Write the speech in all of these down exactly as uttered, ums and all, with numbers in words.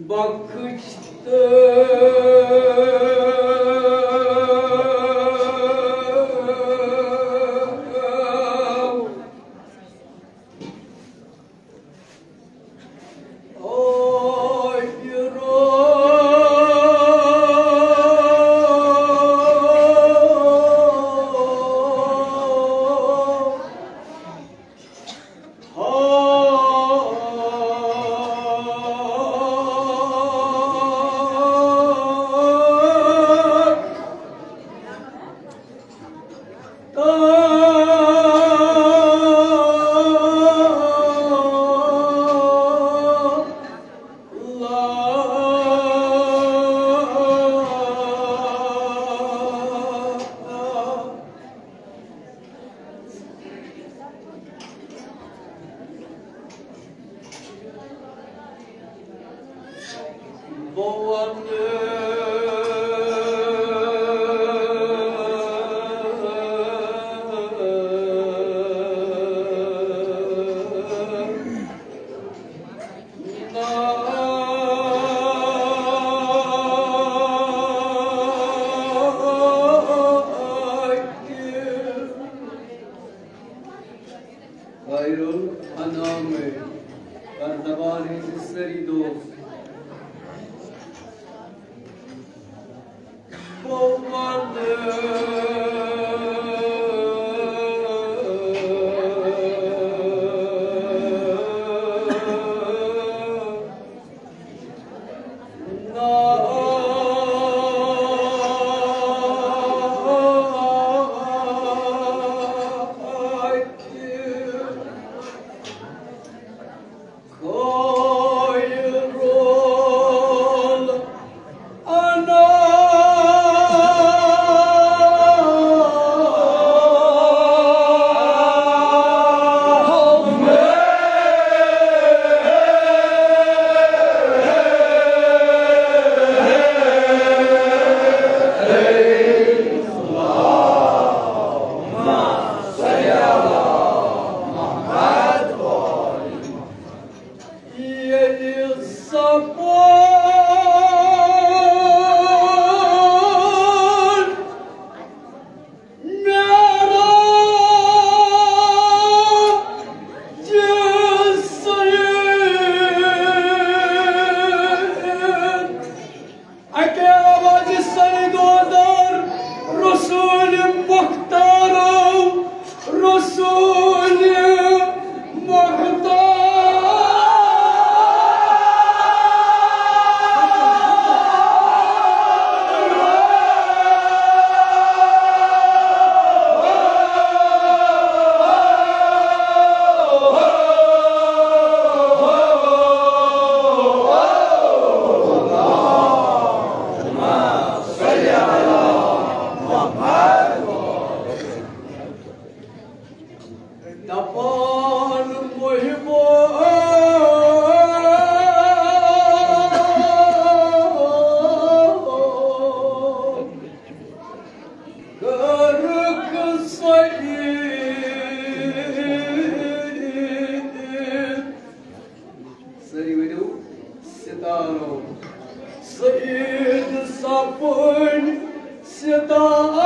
بخشتہٕ۔ خیر الانام، کر زبان ہٕنٛدۍ سٲری دوست۔ بہٕ وَنہٕ۔ ییٚلہِ سپُد معراج سید، اَکے آوازِ سرِ دودار رسول مختارو، رسول مختار۔ دپان محبو، کٔرٕکھ سعید۔ سٲری ؤنِو، ستارو۔ سعید سپُد ستارو۔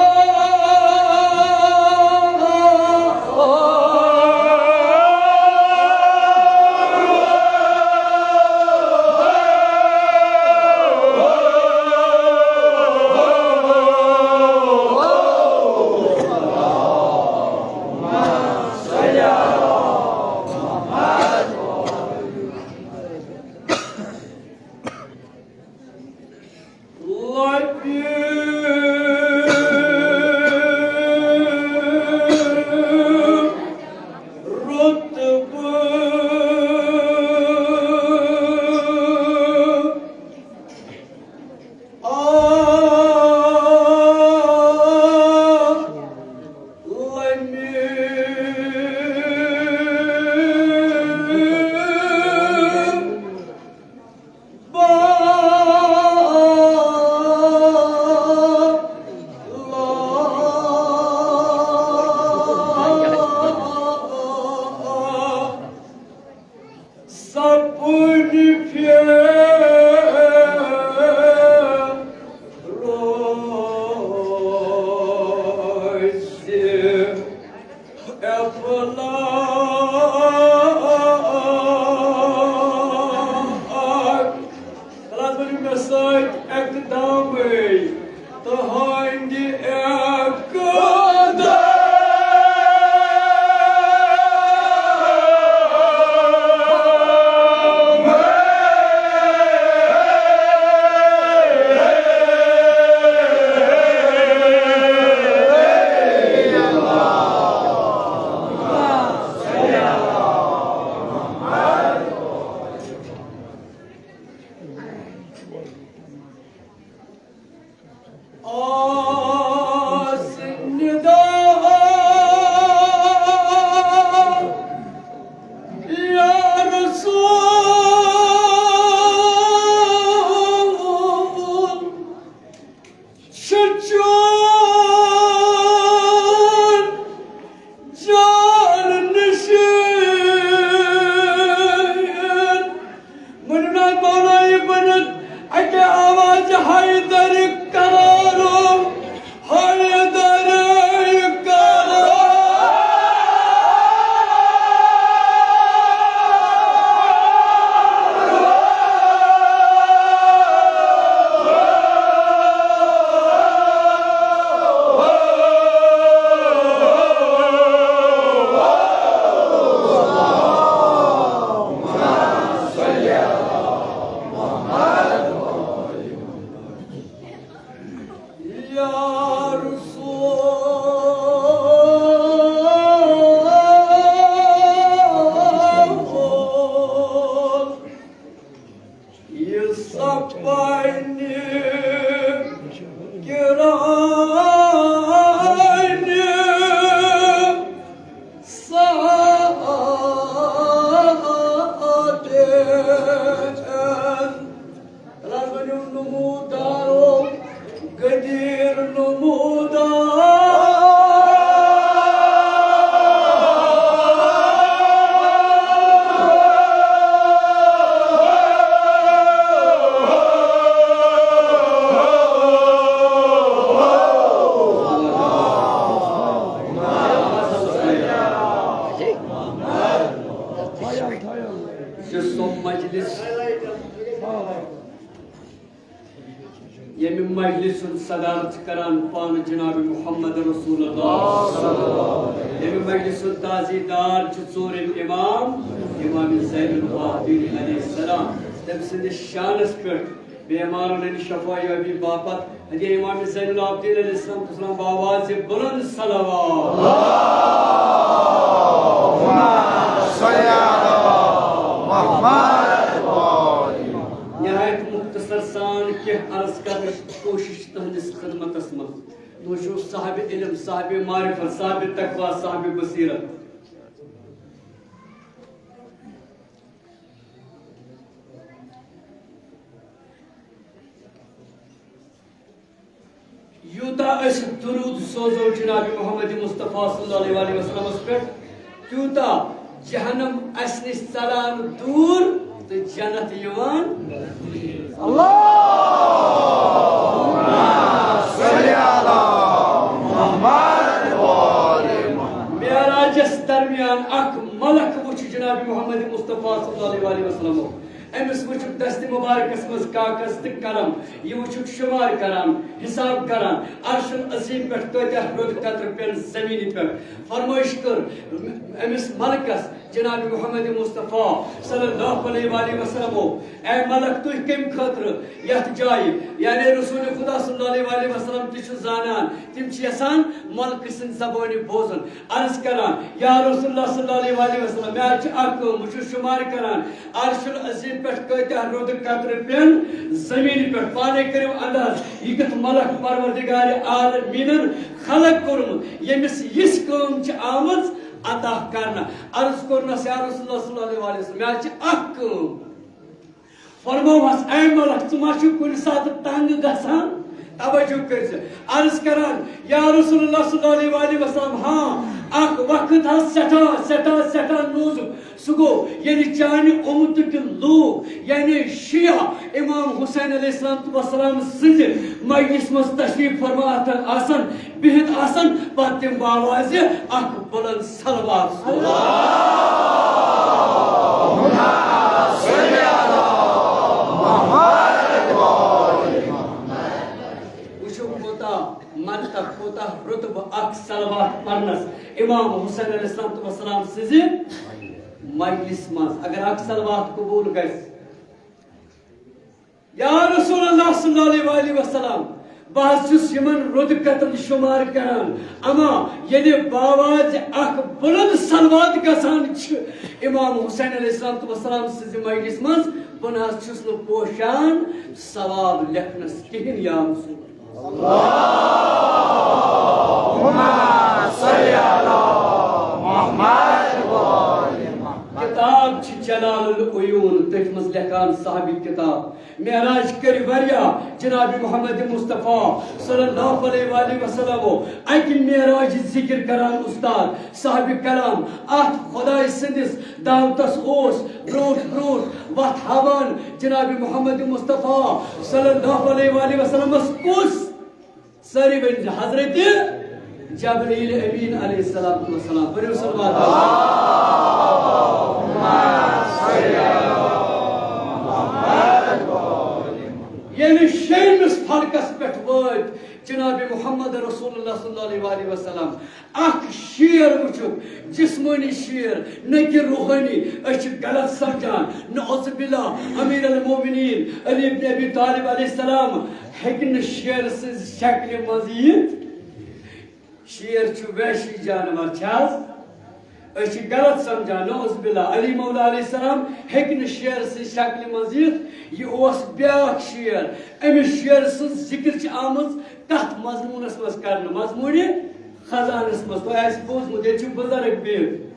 سپُد پھر روزِ افلاک۔ تَلہٕ حظ ؤنِو مےٚ سۭتۍ اَکہِ دامٕے۔ تُہٕنٛدِ اقدام۔ آس ندا یا رسول، چھ چون جان نشین۔ مُننا مولایی بنت اکہ آواز حیدر کرارو، حیدر کرارو۔ یا رسول، یہ سپنہ کرانہ ساعت۔ تَلہٕ حظ ؤنِو، نمودارو، غدیر نمودار۔ یُس سُہ مجلس، ییٚمہِ مجلسہِ ہُنٛد صدارت چھِ کران پانہٕ جناب محمد رسول اللہ، ییٚمہِ مجلسہِ ہُنٛد تعزیدار چھُ ژوٗرِم امام، امام زین العابدین علیہ السلام، تٔمۍ سٕنٛدِس شانس پٮ۪ٹھ بیمارن ہٕنٛدِ شفا یابی باپتھ ہدیہ امام زین العابدین علیہ السلام تسلام باواز بلند صلوات۔ اللهم صل على محمد وآل محمد۔ نہایت مختصر سان کینٛہہ عرض کرنٕچ کوٗشِش تُہنٛدِس خدمتس منٛز۔ تُہۍ چھِو صاحب علم، صاحب معرفت، صاحب تقوی، صاحب بصیرت۔ یوٗتاہ أسۍ درود سوزو جناب محمد مصطفیٰ صلی اللہ علیہ وآلہ وسلمس پٮ۪ٹھ، تیوٗتاہ جہنم اسہِ نِش ژلان دوٗر تہٕ جنت یِوان۔ اللهم صل على محمد وآل محمد۔ معراجس درمیان اکھ ملک وُچھ جناب محمد مصطفیٰ صلی اللہ علیہ وآلہ وسلم۔ أمِس وُچھُکھ دستِ مبارکس منٛز کاغذ تہٕ قلم، یہِ وُچھُکھ شُمار کران، حساب کران، عرش العظیم پٮ۪ٹھ کۭتیاہ رُد قطرٕ پیٚن زمینہِ پٮ۪ٹھ۔ فرمٲیش کٔر أمِس ملکس جناب محمد مصطفیٰ صلی اللہ علیہ وآلہ وسلمو، اے ملک، تُہۍ کَمہِ خٲطرٕ یتھ جایہِ، یعنی رسول خدا صلی اللہ علیہ وآلہ وسلم تہِ چھُ زانان، تِم چھِ یژھان ملکہٕ سٕنٛدِ زبٲنہِ بوزُن۔ عرض کران، یا رسول اللہ صلی اللہ علیہ وآلہ وسلم، مےٚ حظ چھِ اکھ کٲم، بہٕ چھُس شُمار کران، عرش العظیم پٮ۪ٹھ کۭتیاہ رُد قطرٕ پیٚن زمینہِ پٮ۪ٹھ۔ پانے کٔرِو انداز، یہِ کیُتھ ملک پروردگار عالمیٖنن خلق کوٚرمُت، ییٚمِس یِژھ کٲم چھِ آمٕژ عطا کرنہٕ۔ عرض کوٚرنس، یا رسول اللہ صلی اللہ علیہ وسلم، مےٚ حظ چھِ اکھ کٲم۔ فرمووہس، اے ملک، ژٕ ما چھُکھ کُنہِ ساتہٕ تنگ گژھان؟ توجہ کٔرۍ زِ عرض کران، یا رسول اللہ صلی اللہ علیہ وآلہ وسلم، ہاں، اکھ وقت حظ سٮ۪ٹھاہ، سٮ۪ٹھاہ، سٮ۪ٹھاہ نوزُک۔ سُہ گوٚو، ییٚلہِ چانہِ اُمتٕکۍ لوٗکھ، یعنی شیعہ، امام حسین علیہ السلام والسلام سٕنٛزِ مجلس منٛز تشریف فرما آسن، بِہِتھ آسن، پتہٕ تِم باوازِ اکھ بلند صلوات سوزان۔ وٕچھِو کوٗتاہ مرتبہ، کوٗتاہ رُتبہٕ اکھ صلوات پرنس امام حسین علیہ السلام والسلام سٕنٛزِ مجلس منٛز۔ اگر اکھ صلوات قبول گژھِ، یا رسول اللہ صلی اللہ علیہ وآلہ وسلم، بہٕ حظ چھُس یِمن رُدکتن شُمار کران، اما ییٚلہِ باوازِ اکھ بُلند صلوات گژھان چھِ امام حسین علیہ السلام والسلام سٕنٛزِ مجلس منٛز، بہٕ نہ حظ چھُس نہٕ پوشان ثواب لیکھنس کِہیٖنۍ، یا رسول اللہ۔ کتاب چھِ جلال العیون، تٔتھۍ منٛز لیکھان صاحبِ کتاب، معراج کٔرۍ واریاہ جناب محمد مصطفیٰ صلی اللہ علیہ وآلہ وسلم۔ اکہِ معراج ذکر کران استاد صاحبِ کلام، اتھ خداے سٕنٛدِس دعوتس اوس برونٛٹھ برونٛٹھ وتھ ہاوان جناب محمد مصطفیٰ صلی اللہ علیہ وآلہ وسلمس کُس؟ سٲری ؤنۍ زِ حضرت جبرائیل امین علیہ الصلوۃ والسلام۔ پٔرِو صلوات۔ ییٚلہِ شیٚیمِس فلکس پٮ۪ٹھ وٲتۍ جناب محمد رسول اللہ صلی اللہ علیہ وآلہ وسلم، اکھ شیر وٕچھُکھ، جسمٲنی شیر، نہ کہ روحٲنی۔ أسۍ چھِ غلط سمجھان، نعوذ باللہ، امیر المومنین علی ابن ابی طالب علیہ السلام ہیٚکہِ نہٕ شیر سٕنٛزِ شکلہِ منٛز یِتھ۔ شیر چھُ وحشی جانور، چھِ حظ؟ أسۍ چھِ غلط سمجھان، نعوذ باللہ، علی مولا علیہ السلام ہیٚکہِ نہٕ شیر سٕنٛزِ شکلہِ منٛز یِتھ۔ یہِ اوس بیٛاکھ شیر۔ أمِس شیر سٕنٛز ذکر چھِ آمٕژ کتھ مضموٗنس منٛز کرنہٕ؟ مضموٗنِ خزانس منٛز۔ تۄہہِ آسہِ بوٗزمُت، ییٚتہِ چھِ بُزرگ بِہِتھ۔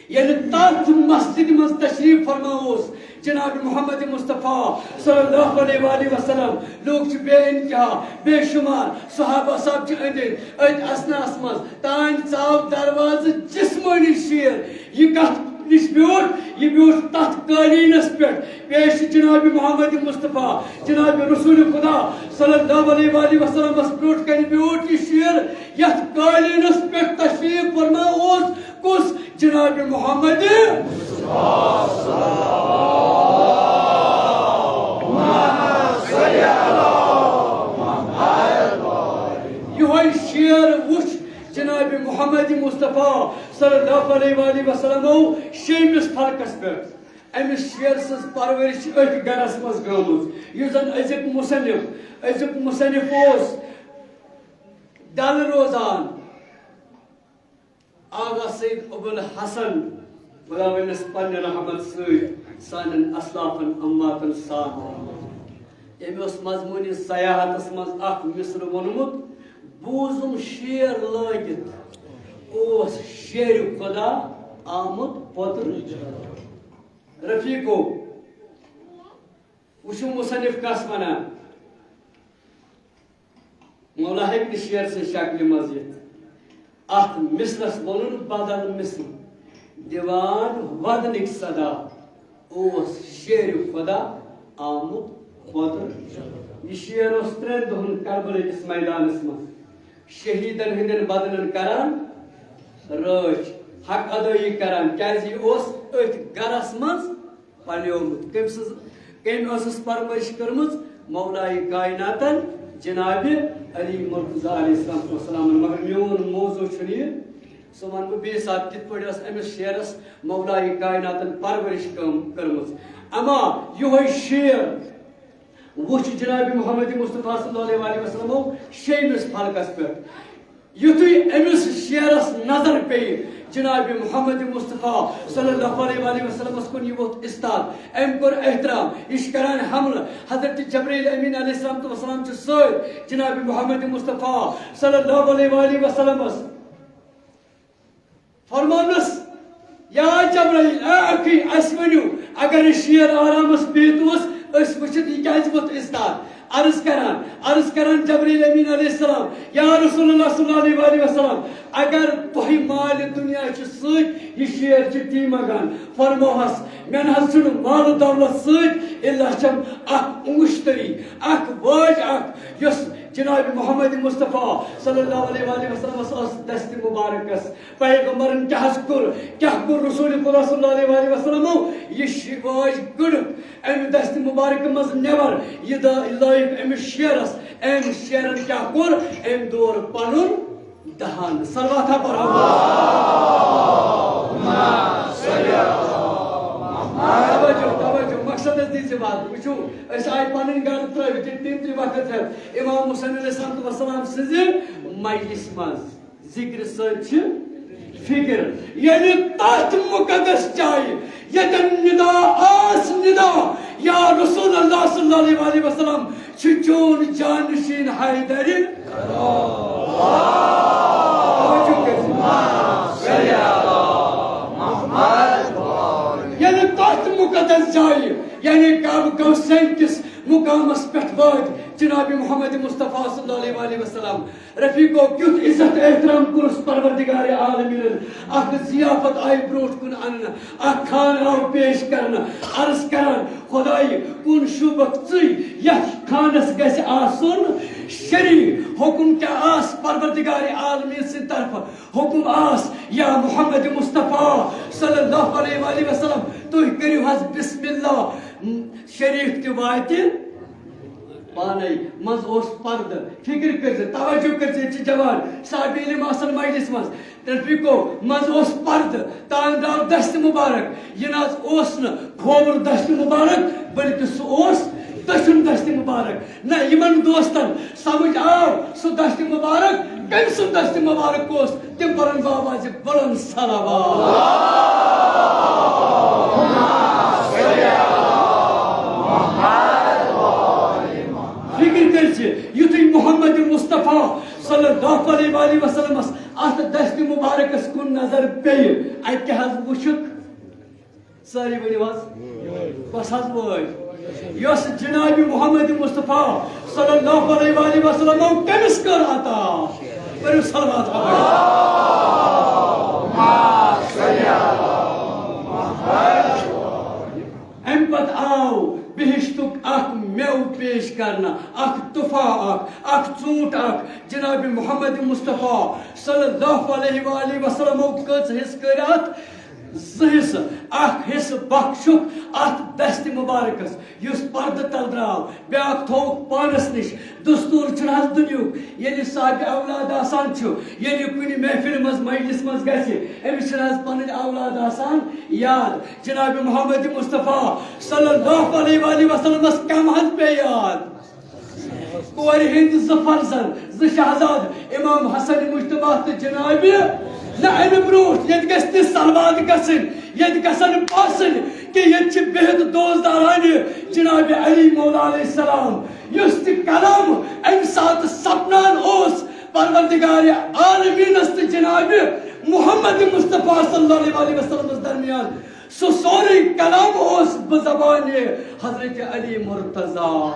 ییٚلہِ تتھ مسجدِ منٛز تشریف فرما اوس جناب محمد مصطفیٰ صلی اللہ علیہ وآلہ وسلم، لوٗکھ چھِ بے انتہا، بے شمار، صحابہ صاحب چھِ أنٛدۍ أنٛدۍ۔ أتھۍ اثناہس منٛز تانۍ ژاو دروازٕ جسمٲنی شیر۔ یہِ کتھ نِش بیوٗٹھ؟ یہِ بیوٗٹھ تتھ قٲلیٖنس پٮ۪ٹھ۔ پیش جناب محمد مصطفیٰ، جناب رسول خدا صلی اللہ علیہ وآلہ وسلمس برونٛٹھ کنہِ بیوٗٹھ یہِ شیر، یتھ قٲلیٖنس پٮ۪ٹھ تشریف فرما اوس۔ کُس؟ جناب محمد۔ یِہوٚے شیر وٕچھ جناب محمد مصطفیٰ صلی اللہ علیہ وآلہ وسلمو شیٚیمِس فلکس پٮ۪ٹھ۔ أمِس شیر سٕنٛز پرورش چھِ أتھۍ گرس منٛز گٔمٕژ، یُس زن أزیُک مصنف، أزیُک مصنف اوس ڈل روزان۔ آغا سید ابوالحسن، خداوندس پننہِ رحمت سۭتۍ سانٮ۪ن اسلافن امواتن ساتھ۔ تٔمۍ اوس مضموٗنِ سیاحتس منٛز اکھ مصرٕ ووٚنمُت، بوٗزُم شیر لٲگِتھ اوس شیرِ خدا آمُت پوٚتُر۔ رفیقو، وٕچھِو مصنف کس ونان۔ مولا ہیٚکہِ نہٕ شیر سٕنٛزِ شکلہِ منٛز یِتھ۔ اتھ مصرس ووٚنُن بدل مصر، دِوان ودنٕکۍ صدا، اوس شیرِ خدا آمُت پوٚتُر۔ یہِ شیر اوس ترٛٮ۪ن دۄہن کربلہٕ کِس میدانس منٛز شہیدن ہٕنٛدٮ۪ن بدنن کران رٲچھ، حق ادٲیی کران، کیازِ یہِ اوس أتھۍ گرس منٛز پلیومُت۔ کٔمۍ سٕنٛز، کٔمۍ ٲسٕس پرورش کٔرمٕژ؟ مولائے کائناتن جناب علی مرتضیٰ علیہ السلام والسلام۔ مگر میون موضوع چھُنہٕ یہِ، سُہ وَنہٕ بہٕ بیٚیہِ ساتہٕ، کِتھ پٲٹھۍ ٲس أمِس شیرس مولائے کائناتن پرورش کٲم کٔرمٕژ۔ اما یِہوٚے شیر وُچھ جناب محمد مصطفیٰ صلی اللہ علیہ وآلہ وسلمو شیٚیمِس فلکس پٮ۪ٹھ۔ یُتھُے أمِس شیرس نظر پیٚیہِ، جناب محمد مصطفیٰ صلی اللہ علیہ وآلہ وسلمس کُن یہِ ووٚتھ استاد، أمۍ کوٚر احترام، یہِ چھُ کران حملہٕ۔ حضرت جبرائیل امین علیہ السلام والسلام چھُ سۭتۍ جناب محمد مصطفیٰ صلی اللہ علیہ وآلہ وسلمس۔ فرمونس، یا جبرائیل، اے اکھٕے، اسہِ ؤنِو، اگر یہِ شیر آرامس بِہِتھ اوس، أسۍ وٕچھِتھ یہِ کیازِ ووٚتھ استاد؟ عرض کران، عرض کران جبرائیل امین علیہ السلام، یا رسول اللہ صلی اللہ علیہ وآلہ وسلم، اگر تۄہہِ مالِ دُنیا چھُ سۭتۍ، یہِ شیر چھُ تی منٛگان، فرموہس، مےٚ نہ حظ چھُنہٕ مال و دولت سۭتۍ، الا چھم اکھ اُنگُشتری، اکھ وٲج اکھ، یۄس جناب محمد مصطفیٰ صلی اللہ علیہ وآلہ وسلمس ٲس دستِ مبارکس۔ پیغمبرن کیٛاہ حظ کوٚر، کیٛاہ کوٚر رسول خدا صلی اللہ علیہ وآلہ وسلمو؟ یہِ شِواج کٔڑٕکھ امہِ دستِ مبارکہٕ منٛز نٮ۪بر، یہِ دا-، یہِ لٲیِکھ أمِس شیرس۔ أمۍ شیرن کیٛاہ کوٚر؟ أمۍ دور پنُن دہان۔ صلوات ہا پرو۔ توجہ، توجہ، مقصدس دیٖزِ واتہٕ۔ وٕچھِو، أسۍ آیہِ پنٕنۍ گرٕ ترٲوِتھ، یہِ تِم تہِ وقت ہٮ۪تھ امام حسین علیہ الصلوۃ والسلام سٕنٛزِ مجلسہِ منٛز۔ ذکر سۭتۍ چھِ فکر، یعنی تتھ مقدس جایہِ ییٚتٮ۪ن ندا آس ندا، یا رسول اللہ صلی اللہ علیہ وآلہ وسلم چھُ چون جانشین حیدر۔ توجہ کٔرِو۔ یعنی تتھ مقدس جایہِ، یعنی کعبہ کوثین کِس مقامس پٮ۪ٹھ وٲتۍ جناب محمد مصطفیٰ صلی اللہ علیہ وآلہ وسلم۔ رفیقو، کیُتھ عزت احترام کوٚرُس پروردگار عالمینن۔ اکھ ضیافت آیہِ برونٛٹھ کُن اننہٕ، اکھ خان آو پیش کرنہٕ، عرض کران، خدایہِ، کُن شوٗبکھ ژٕے، یتھ خانس گژھِ آسُن شریک۔ حکم کیٛاہ آس پروردگار عالمین سٕنٛدِ طرفہٕ؟ حکم آس، یا محمد مصطفیٰ صلی اللہ علیہ وآلہ وسلم، تُہۍ کٔرِو حظ بسم اللہ، شریک تہِ واتہِ۔ پانے منٛز اوس پردٕ۔ فکر کٔرۍ زِ، توجہ کٔرۍ زِ، ییٚتہِ چھِ جوان صاحب علم آسان مجلس منٛز۔ رفیقو، منٛز اوس پردٕ، تان درٛاو دستِ مبارک۔ یہِ نہ حظ اوس نہٕ کھووُر دستِ مبارک، بلکہِ سُہ اوس دٔچھُن دستِ مبارک۔ نہ، یِمن دوستن سمجھ آو، سُہ دستِ مبارک کٔمۍ سُنٛد دستِ مبارک اوس؟ تِم پرن بابا جی بلند صلوات۔ فکر کٔرۍ زِ، یُتھُے محمد مصطفیٰ صلی اللہ علیہ وآلہ وسلمس اتھ دستِ مبارکس کُن نظر پیٚیہِ، اتہِ کیٛاہ حظ وُچھُکھ؟ سٲری ؤنِو حظ۔ بس حظ وٲج۔ یۄس جناب محمد مصطفیٰ صلی اللہ علیہ وآلہ وسلم کٔمِس کٔر عطا؟ کٔرِو صلوات۔ امہِ پتہٕ آو بہشتُک اکھ میوٕ پیش کرنہٕ، اکھ تحفہ اکھ، اکھ ژوٗنٛٹھ اکھ۔ جناب محمد مصطفیٰ صلی اللہ علیہ وآلہ وسلمو کٔژ حصہٕ کٔرۍ اتھ؟ زٕ حصہٕ۔ اکھ حصہٕ بخشُکھ اتھ دستِ مبارکس، یُس پردٕ تل درٛاو، بیاکھ تھووُکھ پانس نِش۔ دستور چھُنہٕ حظ دُنیُک، ییٚلہِ صاحب اولاد آسان چھُ، ییٚلہِ کُنہِ محفلہِ منٛز، مجلس منٛز گژھِ، أمِس چھِنہٕ حظ پنٕنۍ اولاد آسان یاد؟ جناب محمد مصطفیٰ صلی اللہ علیہ وآلہ وسلمس کم حظ پیٚیہِ یاد؟ کورِ ہٕنٛدۍ زٕ فرزند، زٕ شہزاد، امام حسن مجتبیٰ تہٕ جناب، نہ، امہِ برونٛٹھ ییٚتہِ گژھِ تِژھ صلوات گژھٕنۍ، ییٚتہِ گژھن باسٕنۍ کہِ ییٚتہِ چھِ بِہِتھ دوستدارانہِ جناب علی مولا علیہ السلام، یُس تہِ کلام امہِ ساتہٕ سپنان اوس پروردگار عالمینس تہٕ جناب محمد مصطفیٰ صلی اللہ علیہ وسلمس درمیان، سُہ سورُے کلام اوس بزبانِ حضرت علی مرتضیٰ۔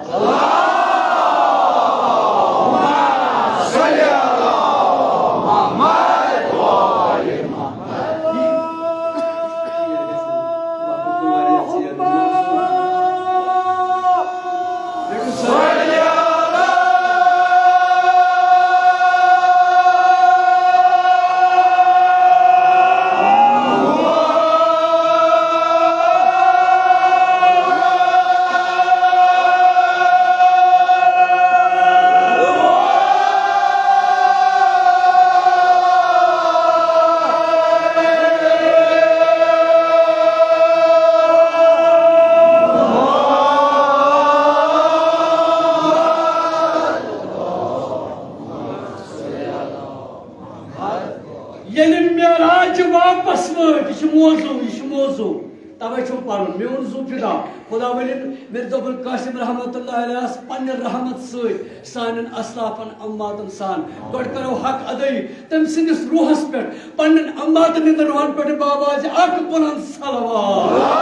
ییٚلہِ معراج واپس وٲتۍ، یہِ چھُ موضوع، یہِ چھُ موضوع، توے چھُم پرُن، میون زُو فدا۔ خدا ؤلِن مرزا ابوالقاسم رحمتہ اللہ علیہ پننہِ رحمت سۭتۍ سانٮ۪ن اسلافن امواتن سان۔ گۄڈٕ کرو حق ادٲیی تٔمۍ سٕنٛدِس روحس پٮ۪ٹھ، پننٮ۪ن امواتن ہٕنٛدٮ۪ن روحن پٮ۪ٹھ بابا جی اکھ بلند صلوات۔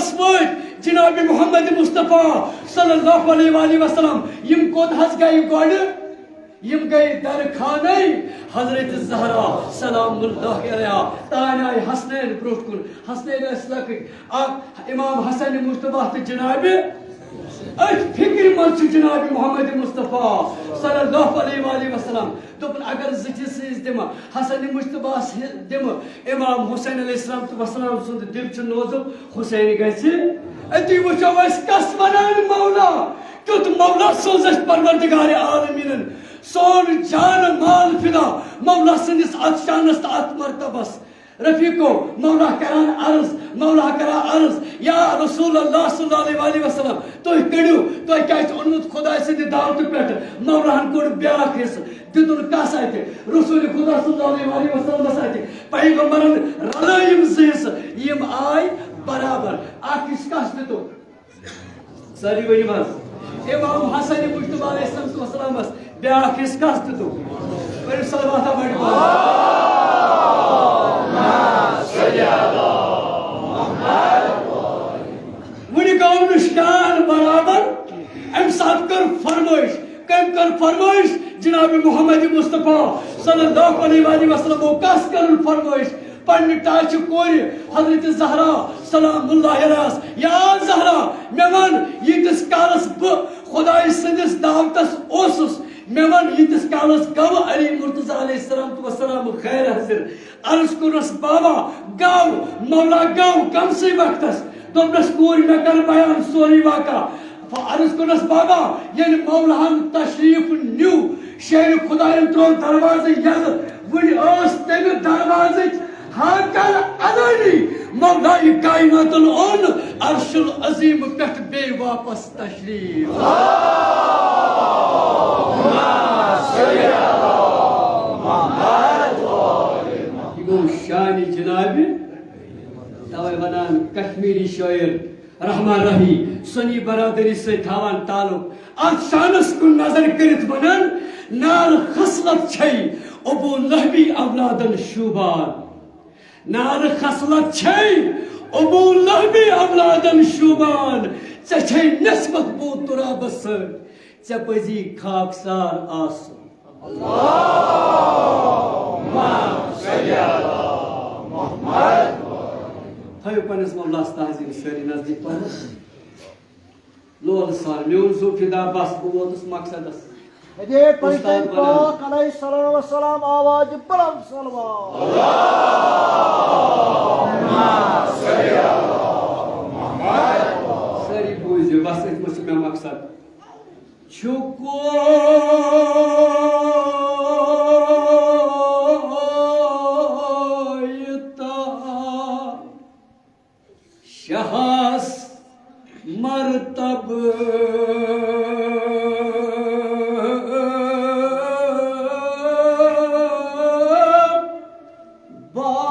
پٲٹھۍ جناب محمد مصطفیٰ صلی اللہ علیہ وآلہ وسلم، یِم کوٚت حظ گٔے گۄڈٕ؟ یِم گٔے در خانَے حضرت زہرا سلام اللہ علیہا۔ تانۍ آیہِ حسنین برٛونٛٹھ کُن۔ حسنین ٲسۍ لۄکٕٹۍ۔ اکھ امام حسن مجتبیٰ تہٕ جناب، أتھۍ فکرِ منٛز چھُ جناب محمد مصطفیٰ صلی اللہ علیہ وآلہ وسلم۔ دوٚپُن، اگر زٕ چیٖز أسۍ دِمہٕ، حسن مجتبیٰ ہس دِمہٕ، امام حسین علیہ السلام تہٕ وسلام سُنٛد دِل چھُ نوزُک، حسین گژھِ۔ أتی وٕچھو أسۍ کس ونان مولا، کیُتھ مولا سوز اَسہِ پروردگار عالمیٖنن۔ سون جان مال فدا مولا سٕنٛدِس اتھ شانس تہٕ اتھ مرتبس۔ رفیقو، مولا کران عرض، مولا کران عرض، یا رسول اللہ صلی اللہ علیہ وآلہ وسلم، تُہۍ کٔڑِو، تۄہہِ کیٛازِ چھُ اوٚنمُت خداے سٕنٛدِ دعوتہٕ پٮ۪ٹھ؟ مولاہن کوٚڑ بیٛاکھ حصہٕ، دیُتُن کس اتھِ؟ رسول خدا صلی اللہ علیہ وآلہ وسلمس اتھِ۔ پیغمبرن رلٲے یِم زٕ حصہٕ، یِم آے برابر۔ اکھ حصہٕ کس دیُتُکھ؟ سٲری ؤنِو حظ۔ امام حسن مجتبیٰ علیہ الصلوۃ والسلامس بیٛاکھ حصہٕ کس دیُتُکھ؟ کٔرِو صلواتہ بڑِ پاٹھۍ۔ وُنہِ گوٚو نہٕ شان برابر۔ امہِ ساتہٕ کٔر فرمٲیش۔ کٔمۍ کٔر فرمٲیش؟ جناب محمد مصطفیٰ صلی اللہ علیہ وآلہ وسلمو۔ کس کٔرٕن فرمٲیش؟ پننہِ ٹاچہِ کورِ حضرت زہرا سلام اللہ علیہس، یا زہرا، مےٚ وَن، ییٖتِس کالس بہٕ خدایہِ سٕنٛدِس دعوتس اوسُس، مےٚ وَن، ییٖتِس کالس گوٚو علی مرتضیٰ علیہ الصلوۃ والسلام غیر حاضر؟ عرض کوٚرنس، بابا، گوٚو، مولا گوٚو کمسٕے وقتس۔ دوٚپنس، کوٗرِ، مےٚ کر بیان سورُے واقعہ۔ عرض کوٚرنس، بابا، ییٚلہِ مولاہن تشریف نیوٗ، شیرِ خداین ترٛوو دروازٕ یَلہٕ، وُنہِ ٲس تَمہِ دروازٕچ ہاکل اَلٲنی۔ مولایہِ کائناتن اوٚن عرش العظیم پٮ۪ٹھ بیٚیہِ واپس تشریف۔ یہِ گوٚو شانِ جنابِ، توے ونان کشمیری شٲعر رحمان راہی سنی برادری سۭتۍ تھاوان تعلق۔ اتھ شانس کُن نظر کٔرِتھ ونان، نار خصلت چھے ابو لہبی اولادن شوٗبان۔ نار خصلت چھے ابو لہبی اولادن شوٗبان۔ ژےٚ چھے نسبت بو ترابس سۭتۍ، ژےٚ پزی خاکسار آسُن۔ تھٲیِو پننِس مولاہس تعظیم سٲری نزدیٖک پہنس۔ لول سان میون ذوالفدا، بس بہٕ ووتُس مقصدس۔ اے پنجتن استاد بنان۔ پاک علیہ السلام والسلام آواز بلند صلوات۔ سٲری بوٗزِو، بس أتھۍ منٛز چھُ مےٚ مقصد۔ چھُ کویتہٕ شاہس مرتبہٕ با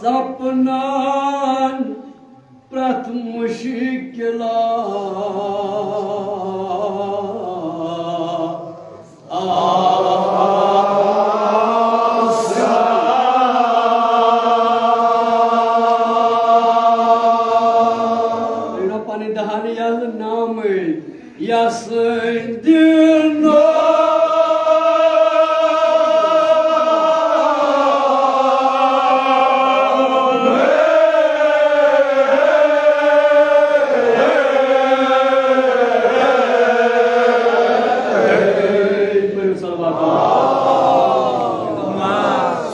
سپنان پرٛٮ۪تھ مُشکِلا آسان۔ پنٕنۍ دہان یلہٕ نامٕے۔ یسٕنٛدِ ناوِ۔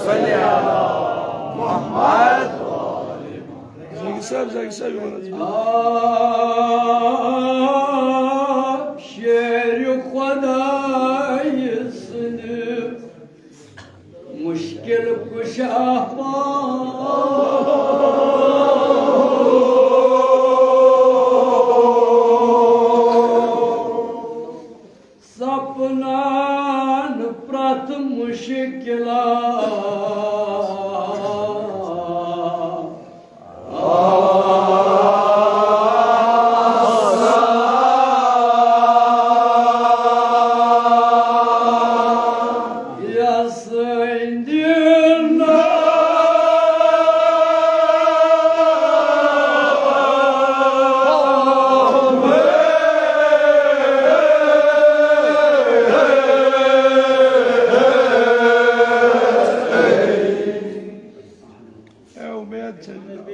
صلی علی محمد۔ ذاکر صاحب، ذاکر صاحب، یِمن حظ۔ آ، شیرِ خۄدایہِ سٕنٛدِ مُشکِل کُشا پاک۔ سپنان پرٛٮ۪تھ مُشکِلا۔ اے اُمید چھےٚ جناب۔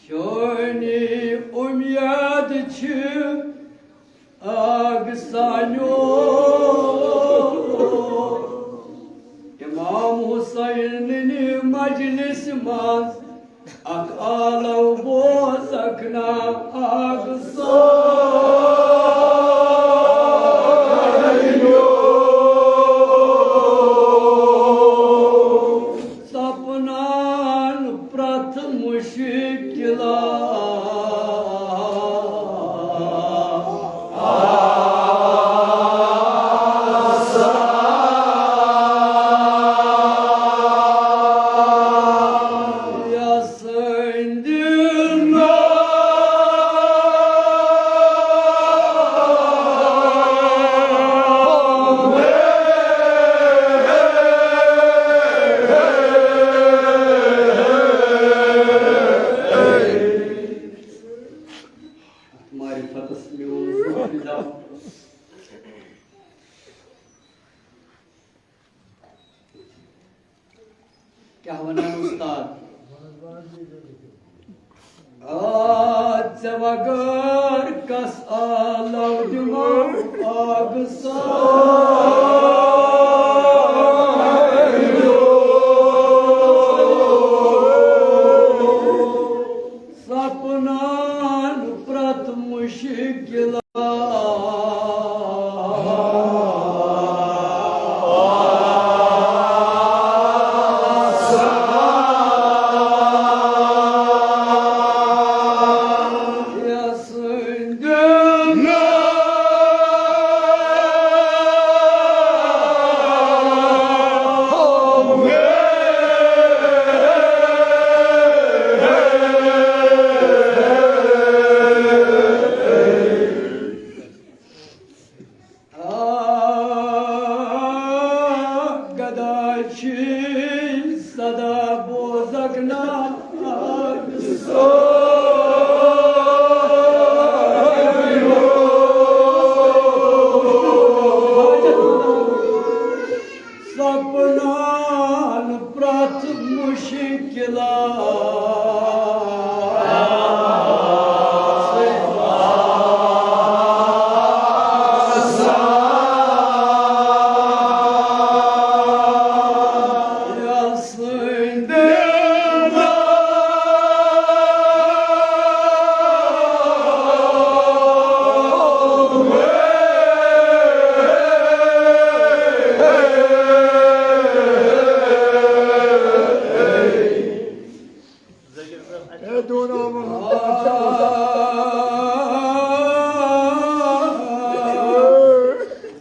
چٲنی اُمید چھِ اکھ سانیو امام حسینٕنۍ مجلس منٛز اکھ آلو بوزکھ نا اکھ سانیو۔ سپنان پرٛتھ مُشکِلات۔ معرفتس میون فدا۔ کیٛاہ ونان استاد؟ آ، ژےٚ وغٲر کس آلو دِمو آبہٕ سایو؟ سپنان پرٛتھ مُشکِل آ، گدا چھی صدا بوزک نا۔ سپنان پرٛتھ مُشکِلات۔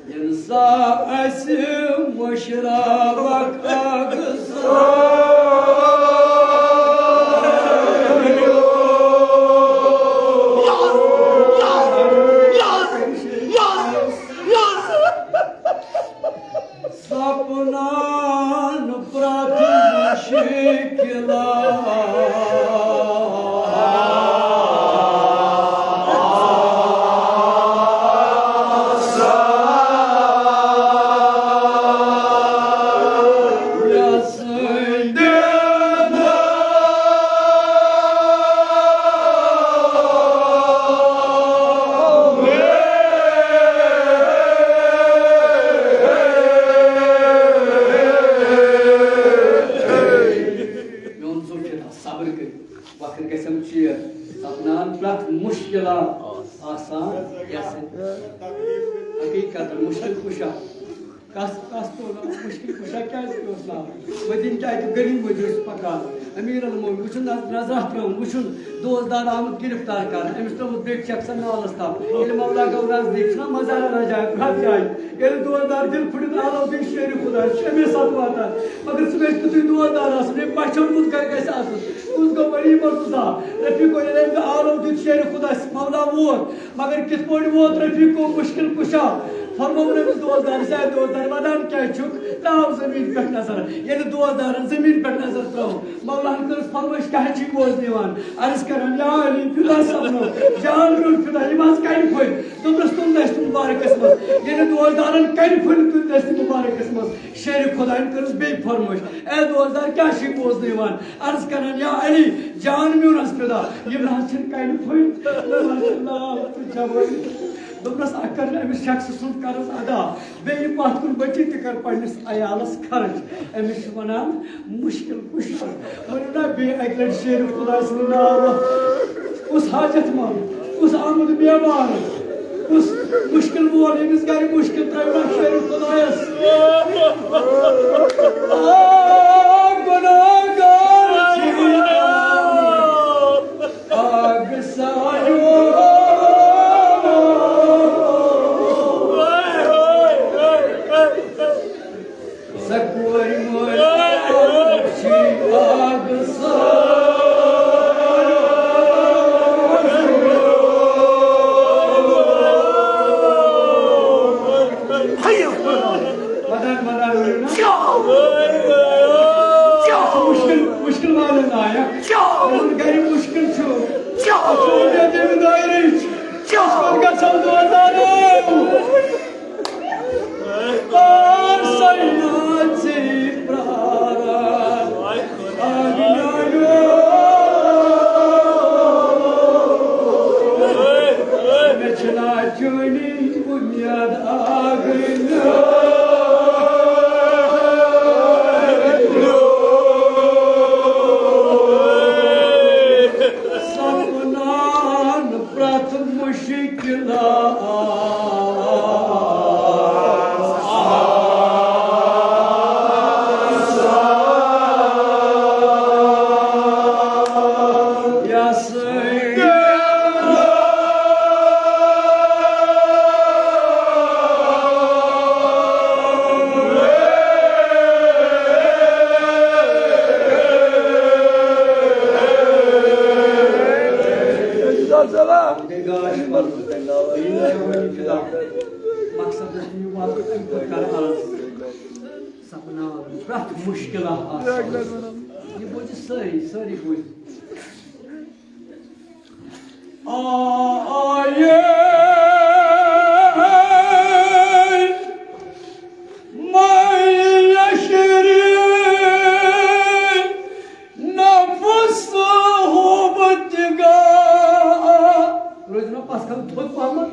ییٚمہِ سا اَسہِ مٔشراوَکھ اَکھ سپنان پرٛتھ مُشکِلات۔ میون زُو چھُ صبر کٔرِتھ، وقت گژھٮ۪م ژیر، سپنان پرٛٮ۪تھ مُشکِلات آسان یَس حقیٖقت مُشکِل کُشا۔ کس، کس تو نا، مُشکِل کُشا کیٛازِ پیوٚو ناو؟ مٔدیٖنہٕ کیٛازِ غریٖب مٔدیٖنہٕ اوس پکان؟ امیر المومنین وٕچھُن، نظ-، نظرہ ترٲوٕن، وٕچھُن، دوستدار آمُت گرفتار کرنہٕ، أمِس ترٛوومُت بیٚکہِ شخصن نالس تپھ۔ ییٚلہِ مولا گوٚو نزدیٖک، چھُنہ مزارہ رجا، رجایہِ، ییٚلہِ دوستدار دِل پھُٹِتھ آلو دیُت شیرِ خدا، چھُ أمِس ساتہٕ واتان۔ مگر سُہ گژھِ تیُتھُے دوستدار آسُن، أمۍ پہچان کُس گژھِ آسُن؟ کُس گوٚو ولی مرتضیٰ؟ رفیق گوٚو ییٚلہِ أمۍ آلو دیُت شیرِ خدا، مولا ووت۔ مگر کِتھ پٲٹھۍ ووت رفیق گوٚو مُشکِل کُشا؟ فرمووُن أمِس دوستدارس، "اے دوستدار، ودان کیٛازِ چھُکھ؟ ترٛاو زٔمیٖن پٮ۪ٹھ نظر۔" ییٚلہِ دوستدارن زٔمیٖن پٮ۪ٹھ نظر ترٛٲو، مولان کٔرٕس فرمٲیش، کیٛاہ چھِ بوزنہٕ یِوان؟ عرض کران، "یا علی، فدا سپنو، جان میون فدا، یِم حظ کنہِ پھٔلۍ۔" دوٚپنس، "تُل نہٕ اَسہِ تِم مُبارکس منٛز۔" ییٚلہِ دوستدارن کنہِ پھٔلۍ تُلۍ نہٕ اَسہِ تِم مُبارکس منٛز، شیرِ خۄدایَن کٔرٕس بیٚیہِ فرمٲیش، "اے دوستدار، کیٛاہ چھِ بوزنہٕ یِوان؟" عرض کران، "یا علی، جان میون حظ فدا، یِم نہ حظ چھِنہٕ کنہِ پھٔلۍ، یِم حظ چھِ لال تہٕ جوٲنۍ۔" دوٚپنَس، اَکھ کَر أمِس شخصہٕ سُنٛد قرض ادا، بیٚیہِ پَتھ کُن بٔچی تہِ کَر پنٛنِس عیالَس خرٕچ۔ أمِس چھِ وَنان مُشکِل کُشا۔ ؤنِو نا بیٚیہِ اَکہِ لَٹہِ شیرِ خۄداے سُنٛد ناو۔ کُس حاجت منٛد، کُس آمُت بیمار، کُس مُشکِل وول، ییٚمِس گَرِ مُشکِل ترٛٲوِو نا شیرِ خۄدایَس۔ آ، گُناہگار چھِ۔ آگ سایو۔ سکوری مول۔ آگ سایو۔ ودان، ودان، ؤنِو نا۔ مُشکِل، مُشکِل والٮ۪ن آیا۔ گرِ مُشکِل چھُ۔ اَتھ چھُ وۄنۍ زٔمیٖندٲری۔ أسۍ کوٚت گژھو دوستانو؟ کر سینا ژے پراران۔ آ، یارو۔ مےٚ چھِنہٕ چٲنی بُنیاد آگٕنۍ۔ سپنان پرٛٮ۪تھ مُشکِلات۔ مقصد اوس نہٕ یہِ وَنُن، اَمہِ خٲطرٕ کَرٕ عرض۔ سپناوان پرٛٮ۪تھ مُشکِلات آسان۔ یہِ بوٗزِ سٲری، سٲری بوٗزِ۔ آیے مَے یَشری نَفْس حُب تِگا۔ روزِ نا پَتھ کھَنٛڈ تھوٚد پَہمَتھ۔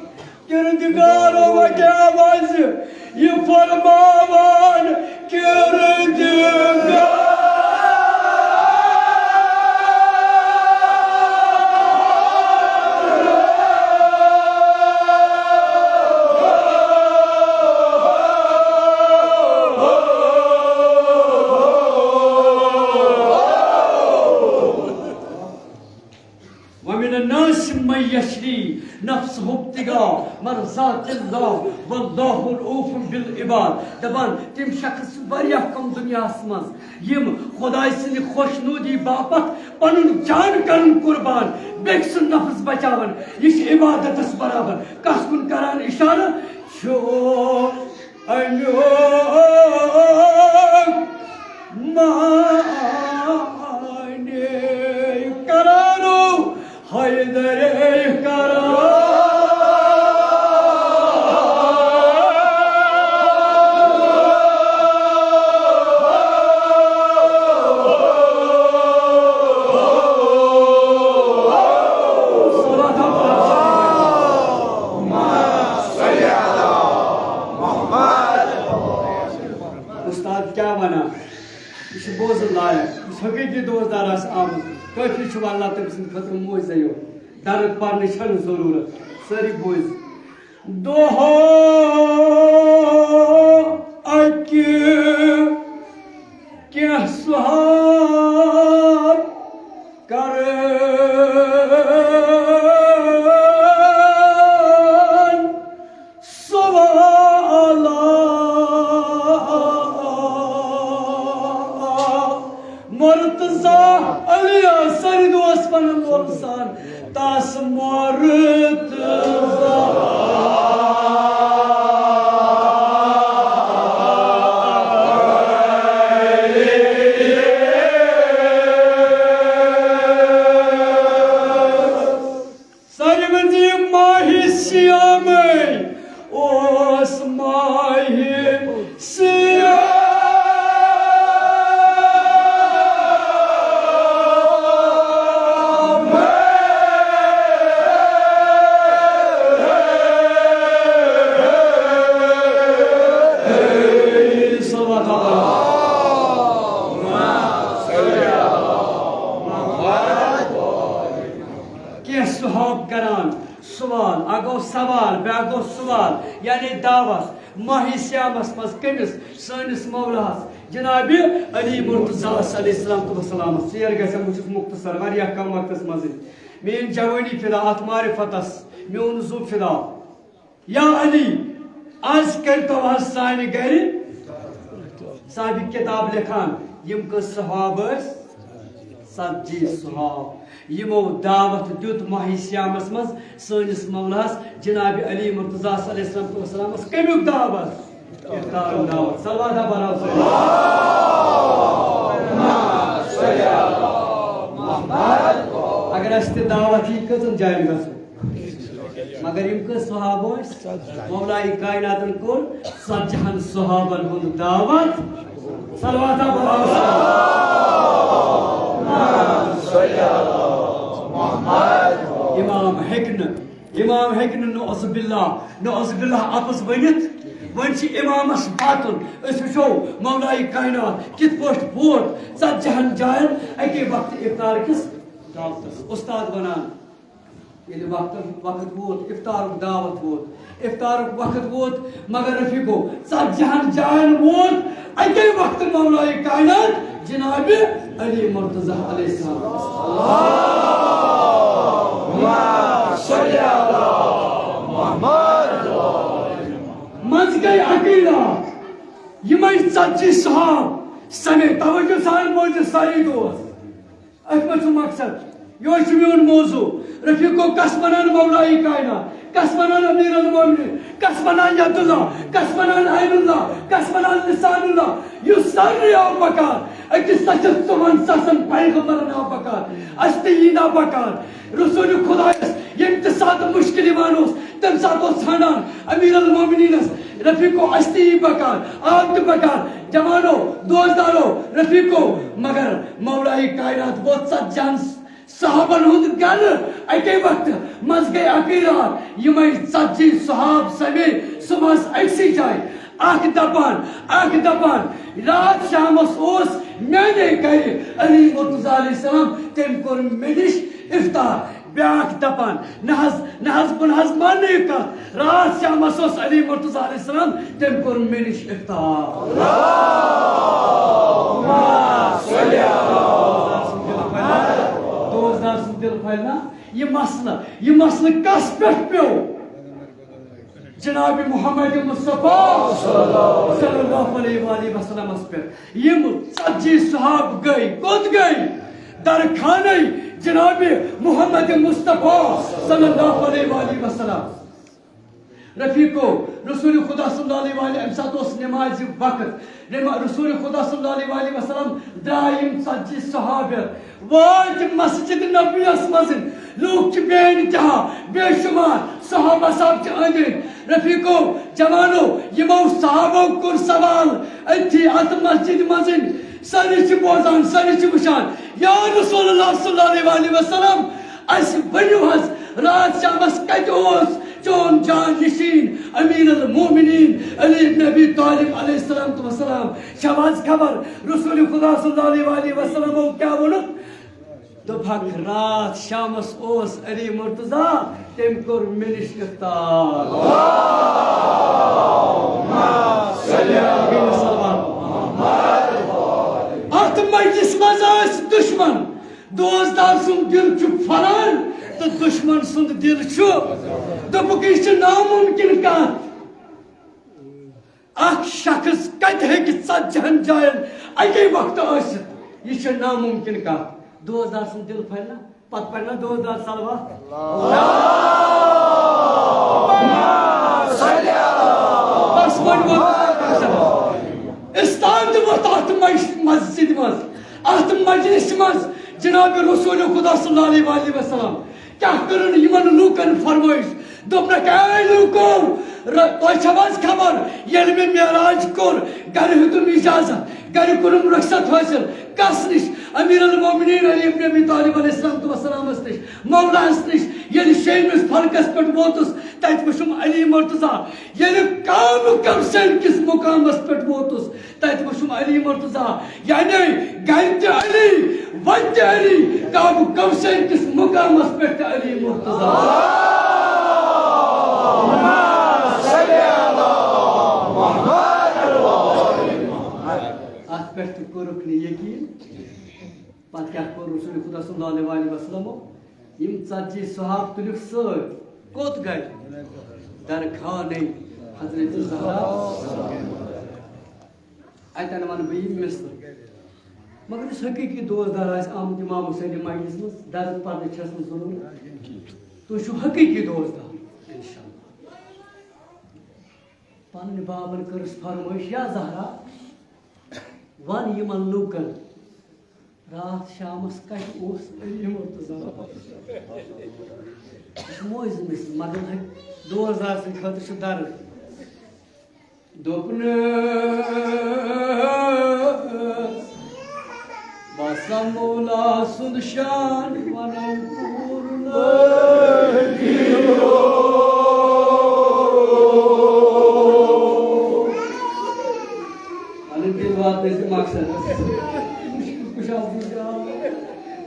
کردگار و کیا وز یہ فرماوان کردگار۔ ومن الناس من یشری نفسه ابتغاء مرضات اللہ واللہ رؤوف بالعباد۔ دپان، تِم شخص چھِ واریاہ کم دُنیاہس منٛز، یِم خۄداے سٕنٛدِ خۄشنودی باپتھ پنُن جان کرن قربان، بیٚکہِ سُنٛد نفس بچاوان۔ یہِ چھِ عبادتس برابر۔ کس کُن کران اشارٕ؟ چھُ امیُک معنی کرانو حیدرے کران۔ استاد کیٛاہ وَنان؟ یہِ چھُ بوزُن لایق۔ یُس حقیٖقی دوستدار آسہِ آمُت، کٲفی چھُ، واللہ تٔمۍ سٕنٛدِ خٲطرٕ معجزَے یوت۔ درد پَرنٕچ چھَنہٕ ضروٗرت۔ سٲری بوٗزۍ۔ دۄہ اَکہِ کینٛہہ سُہار کران سوالا۔ مرتضی علی سرد اوس ونان وول سان، تس مرتضی۔ بیٛاکھ گوٚو سوال، یعنی دعوت۔ ماہِ صیامس منٛز کٔمِس؟ سٲنِس مولاہس جناب علی مرتضیٰ علیہ الصلوۃ والسلام۔ ژیر گژھن، بہٕ چھُس مختصر، واریاہ کم وقتس منٛزٕے۔ میٲنۍ جوٲنی فدا اتھ معرفتس، میون زُو فدا۔ یا علی، از کٔرتو حظ سانہِ گرِ۔ صاحب کتاب لیکھان، یِم کٔژ صحابہٕ ٲسۍ؟ ژتجی صحابہٕ۔ یِمو دعوت دیُت ماہِ صیامس منٛز سٲنِس مولاہس جناب علی مرتضیٰ علیہ الصلوۃ والسلامس۔ کمیُک دعوت؟ افطارُک دعوت۔ صلوات ہا برابر۔ اگر اسہِ تہِ دعوت یی، کٔژن جاین گژھو؟ مگر یِم کٔژ صحابہٕ ٲسۍ؟ مولائے کائناتن کوٚر ژتجہن صحابن ہُنٛد دعوت۔ صلوات ہا برابر۔ امام ہیٚکہِ نہٕ، امام ہیٚکہِ نہٕ، نعوذ باللہ، نعوذ باللہ، اپُز ؤنِتھ۔ وۄنۍ چھِ امامس واتُن۔ أسۍ وٕچھو مولائے کائنات کِتھ پٲٹھۍ ووت ژتجہن جاین اکی وقتہٕ افطار کِس دعوتس۔ استاد ونان، ییٚلہِ وقت، وقت ووت، افطارُک دعوت ووت، افطارُک وقت ووت، مگر رفیقو، ژتجہن جاین ووت اکی وقتہٕ مولائے کائنات جناب علی مرتضیٰ علیہ السلام۔ منٛز گٔے عقیدہ، یِمے ژتجی صحاب سمے۔ توجہ سان بوزِ سٲری دوست۔ أتھۍ منٛز چھُ مقصد، یِہوٚے چھُ میون موضوع۔ رفیقو، کس ونان مولائے کائنات؟ کس ونان امیر المومنین؟ کس ونان ید اللہ؟ کس ونان عین اللہ؟ کس ونان لسان اللہ؟ یُس سارنٕے آو بکار، أکِس لچھس ژُوہن ساسن پیغمبرن آو بکار، اَسہِ تہِ یی نا بکار۔ رسول خدایس ییٚمہِ تہِ ساتہٕ مشکل یِوان اوس، تَمہِ ساتہٕ اوس ژھانڈان امیر المومنینس، رفیقو، اَسہِ تہِ یی بکار، آو تہِ بکار۔ جوانو، دوستدارو، رفیقو، مگر مولائے کائنات ووت ژتجہن صحابن ہُنٛد گرٕ اَکے وقتہٕ۔ منٛز گٔے اَکٕے راتھ، یِمے ژتجی صحاب سمے صبحس أکسٕے جایہِ۔ اکھ دپان، اکھ دپان، راتھ شامس اوس میانے گرِ علی مرتضیٰ علیہ السلام، تٔمۍ کوٚر مےٚ نِش افطار۔ بیاکھ دپان، نہ حظ، نہ حظ، بہٕ نہ حظ ماننہٕ یہِ کتھ۔ راتھ شامس اوس علی مرتضیٰ علیہ السلام، تٔمۍ کوٚر مےٚ نِش افطار۔ دوستدار سُنٛد دل پھۄلہِ نا۔ یہِ مسلہٕ، یہِ مسلہٕ کس پٮ۪ٹھ پیوٚو؟ جناب محمد مصطفیٰ صلی اللہ علیہ وآلہ وسلمس پٮ۪ٹھ۔ یِم ژتجی صحاب گٔے، کوٚت گٔے؟ در خانہ جناب محمد مصطفیٰ صلی اللہ علیہ وآلہ وسلم۔ رفیقو، رسول خدا صلی اللہ علیہ وآلہ، امہِ ساتہٕ اوس نمازِ وقت۔ نما-، رسول خدا صلی اللہ علیہ وآلہ وسلم درٛاے یِم ژتجی صحابہ۔ وٲتۍ مسجد نبویس منٛز، لوٗکھ چھِ بے انتہا، بے شمار، صحابہ صاحب چھِ أنٛدۍ أنٛدۍ۔ رفیقو، جوانو، یِمو صحابو کوٚر سوال أتھی اتھ مسجد منٛز۔ سٲری چھِ بوزان، سٲری چھِ وٕچھان۔ یا رسول اللہ صلی اللہ علیہ وآلہ وسلم، اسہِ ؤنِو حظ، راتھ شامس کتہِ اوس چون جان نشین امیر المومنین علی ابن ابی طالب علیہ الصلوۃ والسلام؟ چھو حظ خبر رسول خدا صلی اللہ علیہ وآلہ وسلمو کیٛاہ ووٚنُکھ؟ دوٚپہکھ، راتھ شامس اوس علی مرتضیٰ، تٔمۍ کوٚر مےٚ نِش افطار۔ اتھ مجلس منٛز ٲسۍ دشمن۔ دوستدار سُنٛد دل چھُ پھۄلان تہٕ دشمن سُنٛد دل چھُ۔ دوٚپُکھ، یہِ چھِ ناممکن کتھ۔ اکھ شخص کتہِ ہیٚکہِ ژتجہن جاین اکی وقتہٕ ٲسِتھ؟ یہِ چھِ ناممکن کتھ۔ دوستدار سُنٛد دل پھۄلہِ نا، پتہٕ پرِ نا دوستدار صلوات۔ بس وۄنۍ ووت۔ استاد ووت اتھ مج-، مسجد منٛز، اتھ مجلس منٛز جناب رسول خدا صلی اللہ علیہ وآلہ وسلم۔ کیٛاہ کٔرٕن یِمن لوٗکن فرمٲیش؟ دوٚپنکھ، اے لوٗکو، ر-، تۄہہِ چھو حظ خبر، ییٚلہِ مےٚ معراج کوٚر، گرِ ہیوٚتُم اجازت، گرِ کوٚرُم رخصت حٲصِل۔ کس نِش؟ امیر المومنین علی ابن ابی طالب علیہ الصلوۃ والسلامس نِش، مولاہس نِش۔ ییٚلہِ شیٚیمِس فلکس پٮ۪ٹھ ووتُس، تتہِ وُچھُم علی مرتضیٰ۔ ییٚلہِ قاب قوسین کِس مقامس پٮ۪ٹھ ووتُس، تتہِ وُچھُم علی مرتضیٰ، یعنی گرِ تہِ علی، وتہِ تہِ علی، قاب قوسین کِس مقامس پٮ۪ٹھ تہِ علی مرتضیٰ۔ پٮ۪ٹھ تہِ کوٚرُکھ نہٕ یقیٖن۔ پتہٕ کیٛاہ کوٚر رسول خدا صلی اللہ علیہ وآلہ وسلمو؟ یِم ژتجی صحابہٕ تُلِکھ سۭتۍ۔ کوٚت گٔے؟ درخانٕے حضرت زہرا۔ اتٮ۪ن ونہٕ بہٕ یہِ مثل۔ مگر یُس حقیقی دوستدار آسہِ آمُت امام حسین مجلس منٛز، درد پرنٕچ چھس نہٕ ضروٗرت۔ تُہۍ چھِو حقیقی دوستدار، انشاءاللہ۔ پنٕنۍ بابن کٔرٕس فرمٲیش، یا زہرا، ون یِمن لوٗکن، راتھ شامس کتہِ اوس علی مرتضی؟ یہِ چھُ معجزٕ مثل، مگر دوستدار سٕنٛدِ خٲطرٕ چھُ درد۔ دوٚپنَس، باسا مولا سُنٛد شان وَنَن پوٗرٕ لٲگِو۔ پَنٕنۍ دِل واتنٲیِو مقصدَس۔ مُشکِل کُشادٕ سُنٛد جان۔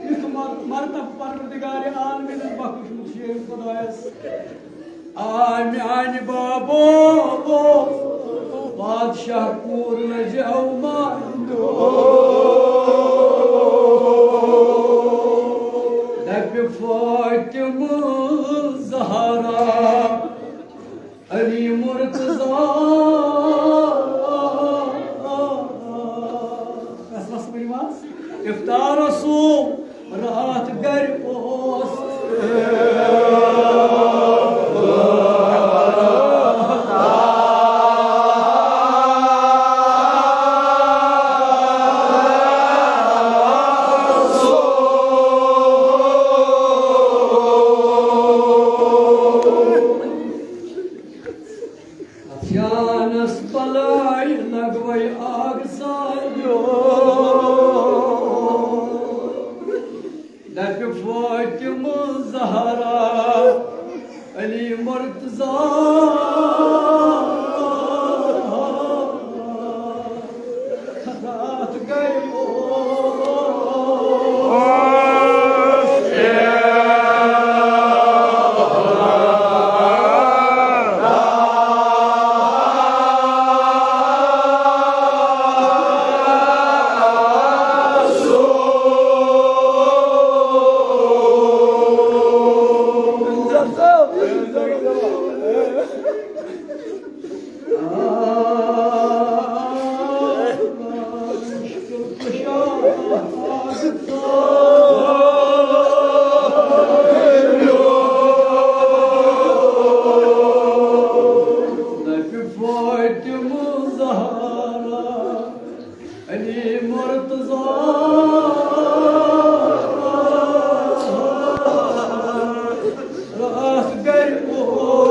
یُتھ مر-، مرتبہٕ پروردگارِ عالمیٖنَن بخشمُت چھُ خۄدایَس۔ آ میانہِ بابو، بادشاہ کوٗر لٔجو ماندو۔ دَپہِ فاطمہ زہرا، علی مرتضی۔ فیصلس ؤنِو حظ۔ افطارس راتھ گرِ اوس۔ افیانس بلایہِ لگوے آگ سایو۔ دپہِ فاطمہ زہرا، علی مرتضی۔ راتھ گٔے اوس۔ علی مرتضی۔ راتھ گرِ اوس۔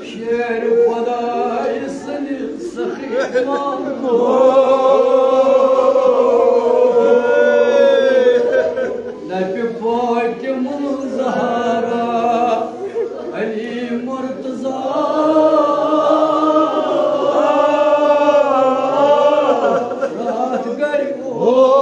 شیر خدای سٕنٛدِ سخی مانگو۔ دپہِ فاطمہ زہرا، علی مرتضی۔ راتھ گرِ اوس۔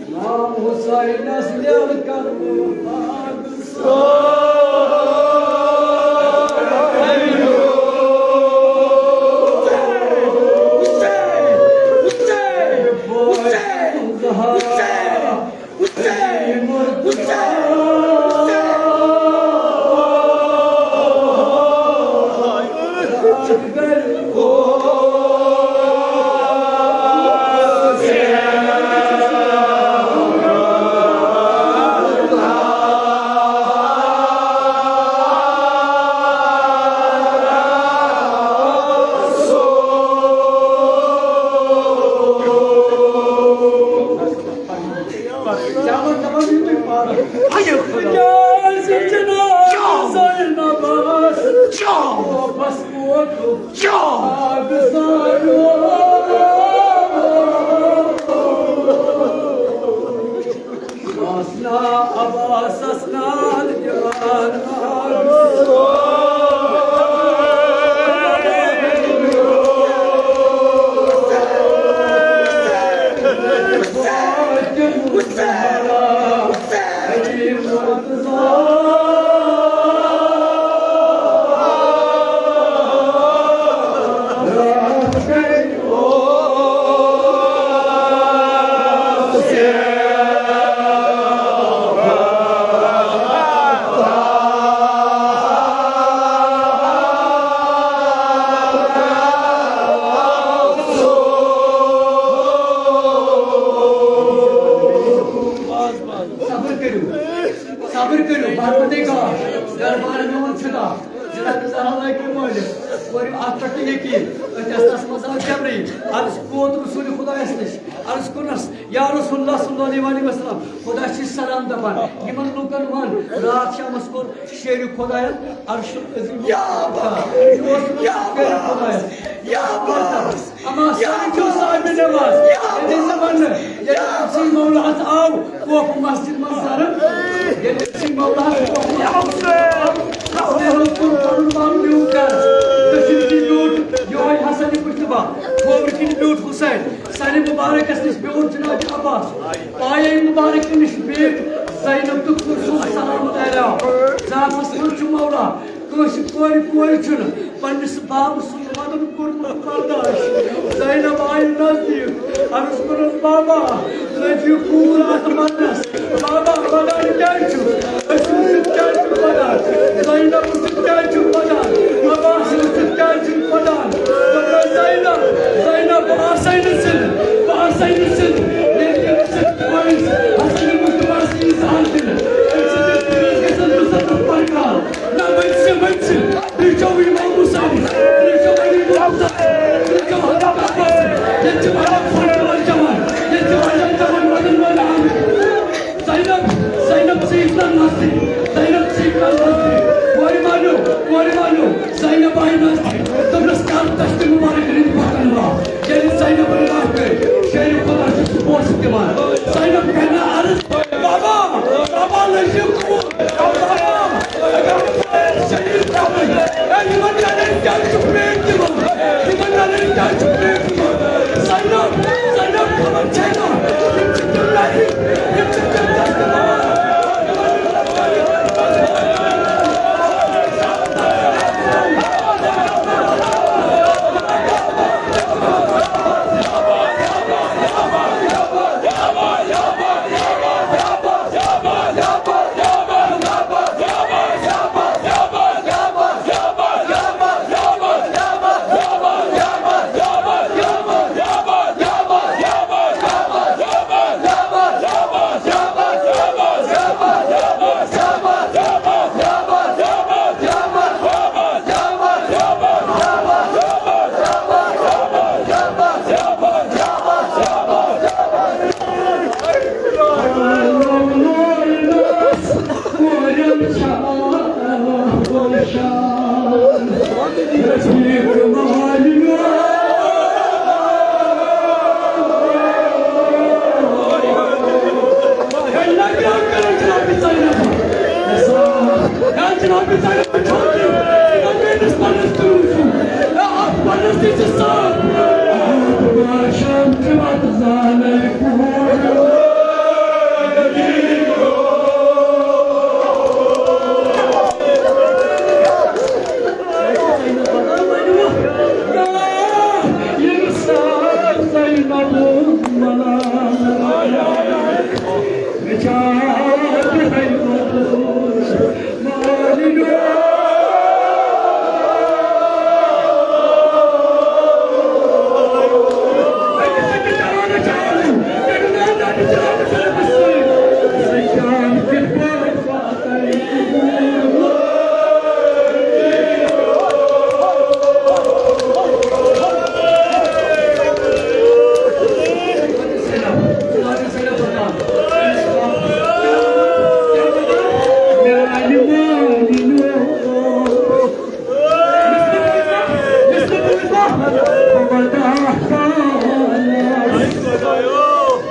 امام حسینس نیل کرو پاک صبر کٔرِو، صبر کٔرِو، پروردگار، دربار میون خدا، جناب زہرا لٲگِو مٲلِس، کٔرِو اَتھ پٮ۪ٹھ تہِ یقیٖن۔ أتھۍ آستَس منٛز آو جبرائیل، عرض کوٚر رسول خدایَس نِش، عرض کوٚرنَس، یا رسول اللہ صلی اللہ علیہ وسلم، خدا چھِ سلام دَپان، یِمَن لوٗکَن وَن، راتھ شامَس کوٚر شیرِ خدایَن عرش العظیم۔ یا عباس، یہِ اوس یا شیرِ عباس، خدایَن۔ یا عباس۔ اما سٲنۍ چھِ صاحبِ نماز۔ ییٚلہِ زمانہٕ، ییٚلہِ أمۍ سٕنٛدۍ مولاہَس آو کوفہٕ مسجد منٛز ضرب، ییٚلہِ أمۍ سٕنٛدۍ مولاہَس کوفہٕ مسجد منٛز ضرب، اَسہِ کوٚر پَنُن پان نیوٗ گَرٕ۔ دٔچھِنۍ کِنۍ بیوٗٹھ یِہوٚے حسن مجتبیٰ، کھووٕرۍ کِنۍ بیوٗٹھ حسین، سَرِ مُبارکَس نِش بیوٗٹھ جناب عباس، پایے مُبارک نِش بیٖٹھ زینب تہٕ کُلثوم سلام علیہا۔ زاتَس منٛز چھُ مولا۔ کٲنٛسہِ کورِ، کورِ چھُنہٕ پننِس بابہٕ سُنٛد وَدُن کوٚرمُت برداش۔ زینب آیہِ نزدیٖک، عرض کوٚرُن، بابا، لٔجہِ کوٗر اَتھ مَرنَس۔ بابا، وَدان کیٛازِ چھُ؟ أسۍ وٕچھِتھ کیٛازِ چھُ وَدان؟ زینب وٕچھِتھ کیٛازِ چھُ وَدان؟ عباس وٕچھِتھ کیٛازِ چھُ وَدان؟ دوٚپمَس، زینب، زینب، بہٕ آسَے نہٕ زِندٕ، بہٕ آسَے نہٕ زِندٕ، ییٚلہِ تٔمۍ سٕنٛدۍ کورِ حسن مُصطفیٰ سٕنٛدِس اَتھٕ دِنہٕ، أمۍ سٕنٛدِس دِلَس گژھن زٕ سَتَتھ پرکار۔ نہ، وۄنۍ چھِ، وۄنۍ چھِ۔ پرٛژھو اِمام حُسینَس، پرٛژھو علی محمد، پرٛژھو حضرت عباس۔ ییٚتہِ چھِ واریاہ فوٹو جوان، ییٚتہِ چھِ واریاہ جوان مدن وٲلۍ آمٕتۍ۔ زینب، زینب ژٕ یِکھ نا نزدیٖک، زینب ژٕ یِکھ نا نزدیٖک۔ کورِ مانیو، کورِ مانیو، زینب آیہِ نزدیٖک۔ دوٚپنَس، کر دستِ مُبارک رِنٛگ پَکَن وا۔ ییٚلہِ زینبَن راہ کٔرۍ، شیرِ خۄدا چھُ سُہ پونٛسہٕ دِوان۔ زینب کَرِ نا عرض، بابا، بابا، لٔجِو کوٗر، بابا، اگر نہٕ شریٖف تھاوٕنۍ، اے، یِمَن نَرٮ۪ن کیٛازِ چھُ پیٹ دِوان؟ یِمَن نَرٮ۪ن کیٛازِ چھُ پیٹ دِوان؟ زینب، زینب، خبر چھے نا؟ یِم چھِ تِم نَرِ، یِم چھِ تِم دَستہٕ۔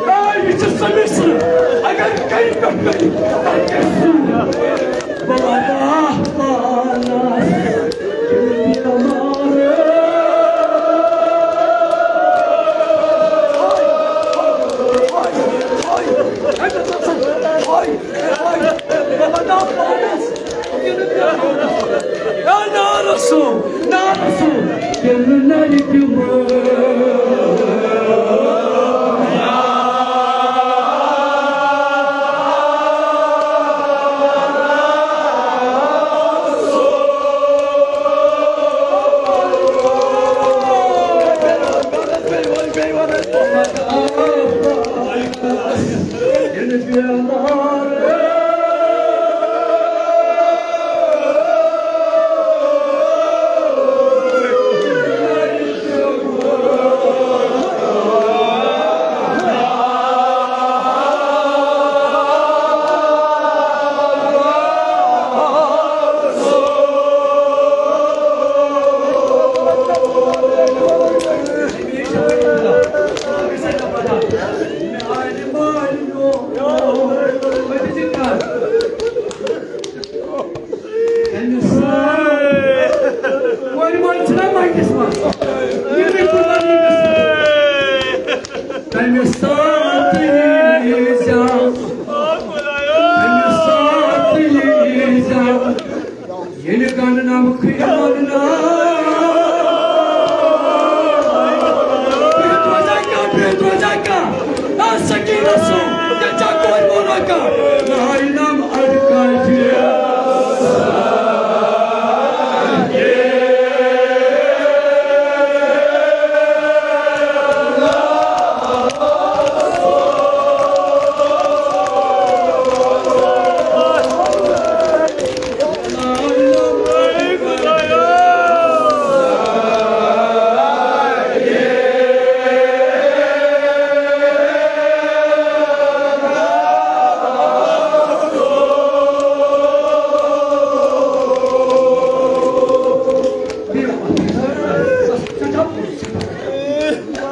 اے، یہِ چھُ سٔمِتھ سُنٛد۔ اگر کَنہِ پٮ۪ٹھ کَنہِ، تَتہِ کیٛاہ سُہ؟ بابا پانَس۔ بابا پانَس۔ یا نارسو، نارسو، ییٚلہِ نَرِ تِمو۔ کورِ مول چھِنہ مَنٛگِس منٛز؟ یہِ تُہۍ کوٗتاہ ییٖتِس؟ تَمہِ ساتہٕ ییٖزیو، تَمہِ ساتہٕ ییٖزیو، ییٚلہِ گنٛڈناوکھٕے وَننا۔ بِہِتھ روزیٛا کانٛہہ، بِہِتھ روزیٛا کانٛہہ؟ نا سکیٖنہ سُنٛد، تیٚلہِ چھا کورِ وولا کانٛہہ؟ نہَ، نہَ، اَڑٕ کاجہِ۔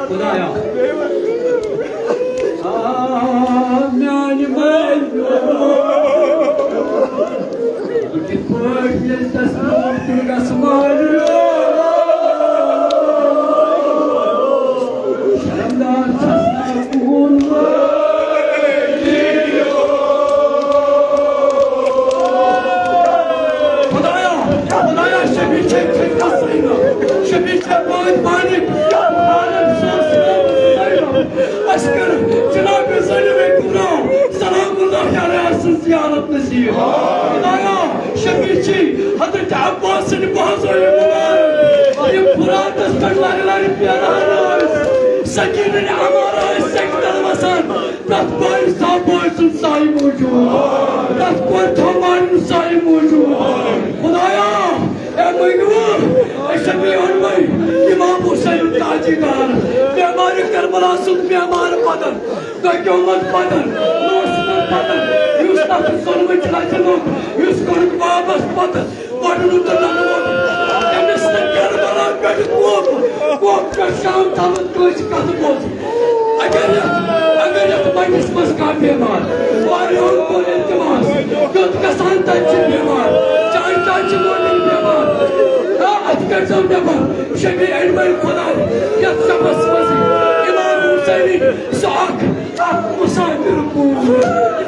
خدایا۔ آ، میانہِ مٲلۍ۔ کِتھ پٲٹھۍ ییٚلہِ تَس نوٗر تہٕ گژھٕ مٲلۍ۔ شرمدار چھَس نہٕ بہٕ کُن۔ خدایا، خدایا، شفیع چھے، چھے کسٕے نہٕ۔ شفیع چھے پٲدۍ پانٕے، عالم سوز سلام زینب۔ اَسہِ کٔر جناب زینب کبریٰ سلام اللہ علیہا سٕنٛز زیارت نصیب۔ خدایا، شفیع چھے حضرت عباس سٕنٛدِ بازویہِ مبارک۔ یِم فراتس پٮ۪ٹھ لرِ لرِ پھیران ٲسۍ، سکیٖنٕنۍ عمارہ ٲسۍ سکہِ تل وسان۔ پرٛٮ۪تھ کورِ صاحبٲے سُنٛد سایہِ موٗجوٗد، پرٛٮ۪تھ کورِ تھوٚمارِ ہُنٛد سایہِ موٗجوٗد۔ خدایا، اے مٔنٛگِو، اے شفیع اونمے، امام حسین تاجی دار، بیمارِ کربلا سُنٛد بیمار بدن، دۄکیومُت بدن، لوسمُت بدن، یُس تتھ ظلمٕچ لژِ لوٚگ، یُس کوٚرُکھ واپس پتہٕ، پرنُک تہٕ لَنُک۔ تٔمِس نہٕ کربلا پٮ۪ٹھ کوپ، کوپ پٮ۪ٹھ شام تامَتھ کٲنٛسہِ کَتھ بوزُن۔ اگر یَتھ، اگر یَتھ یُس منٛز کانٛہہ بیمار، واریاہَن کوٚر التماس، یوٚت گژھان تَتہِ چھِ بیمار، چانہِ تَتہِ چھِ مومِن بیمار۔ آ، اَتہِ کٔڑۍزیو نٮ۪بر شبیہ علمَے خۄداے، یَتھ شبَس منٛز امام حسینٕنۍ سُہ اکھ، اکھ مسافر کوٗر،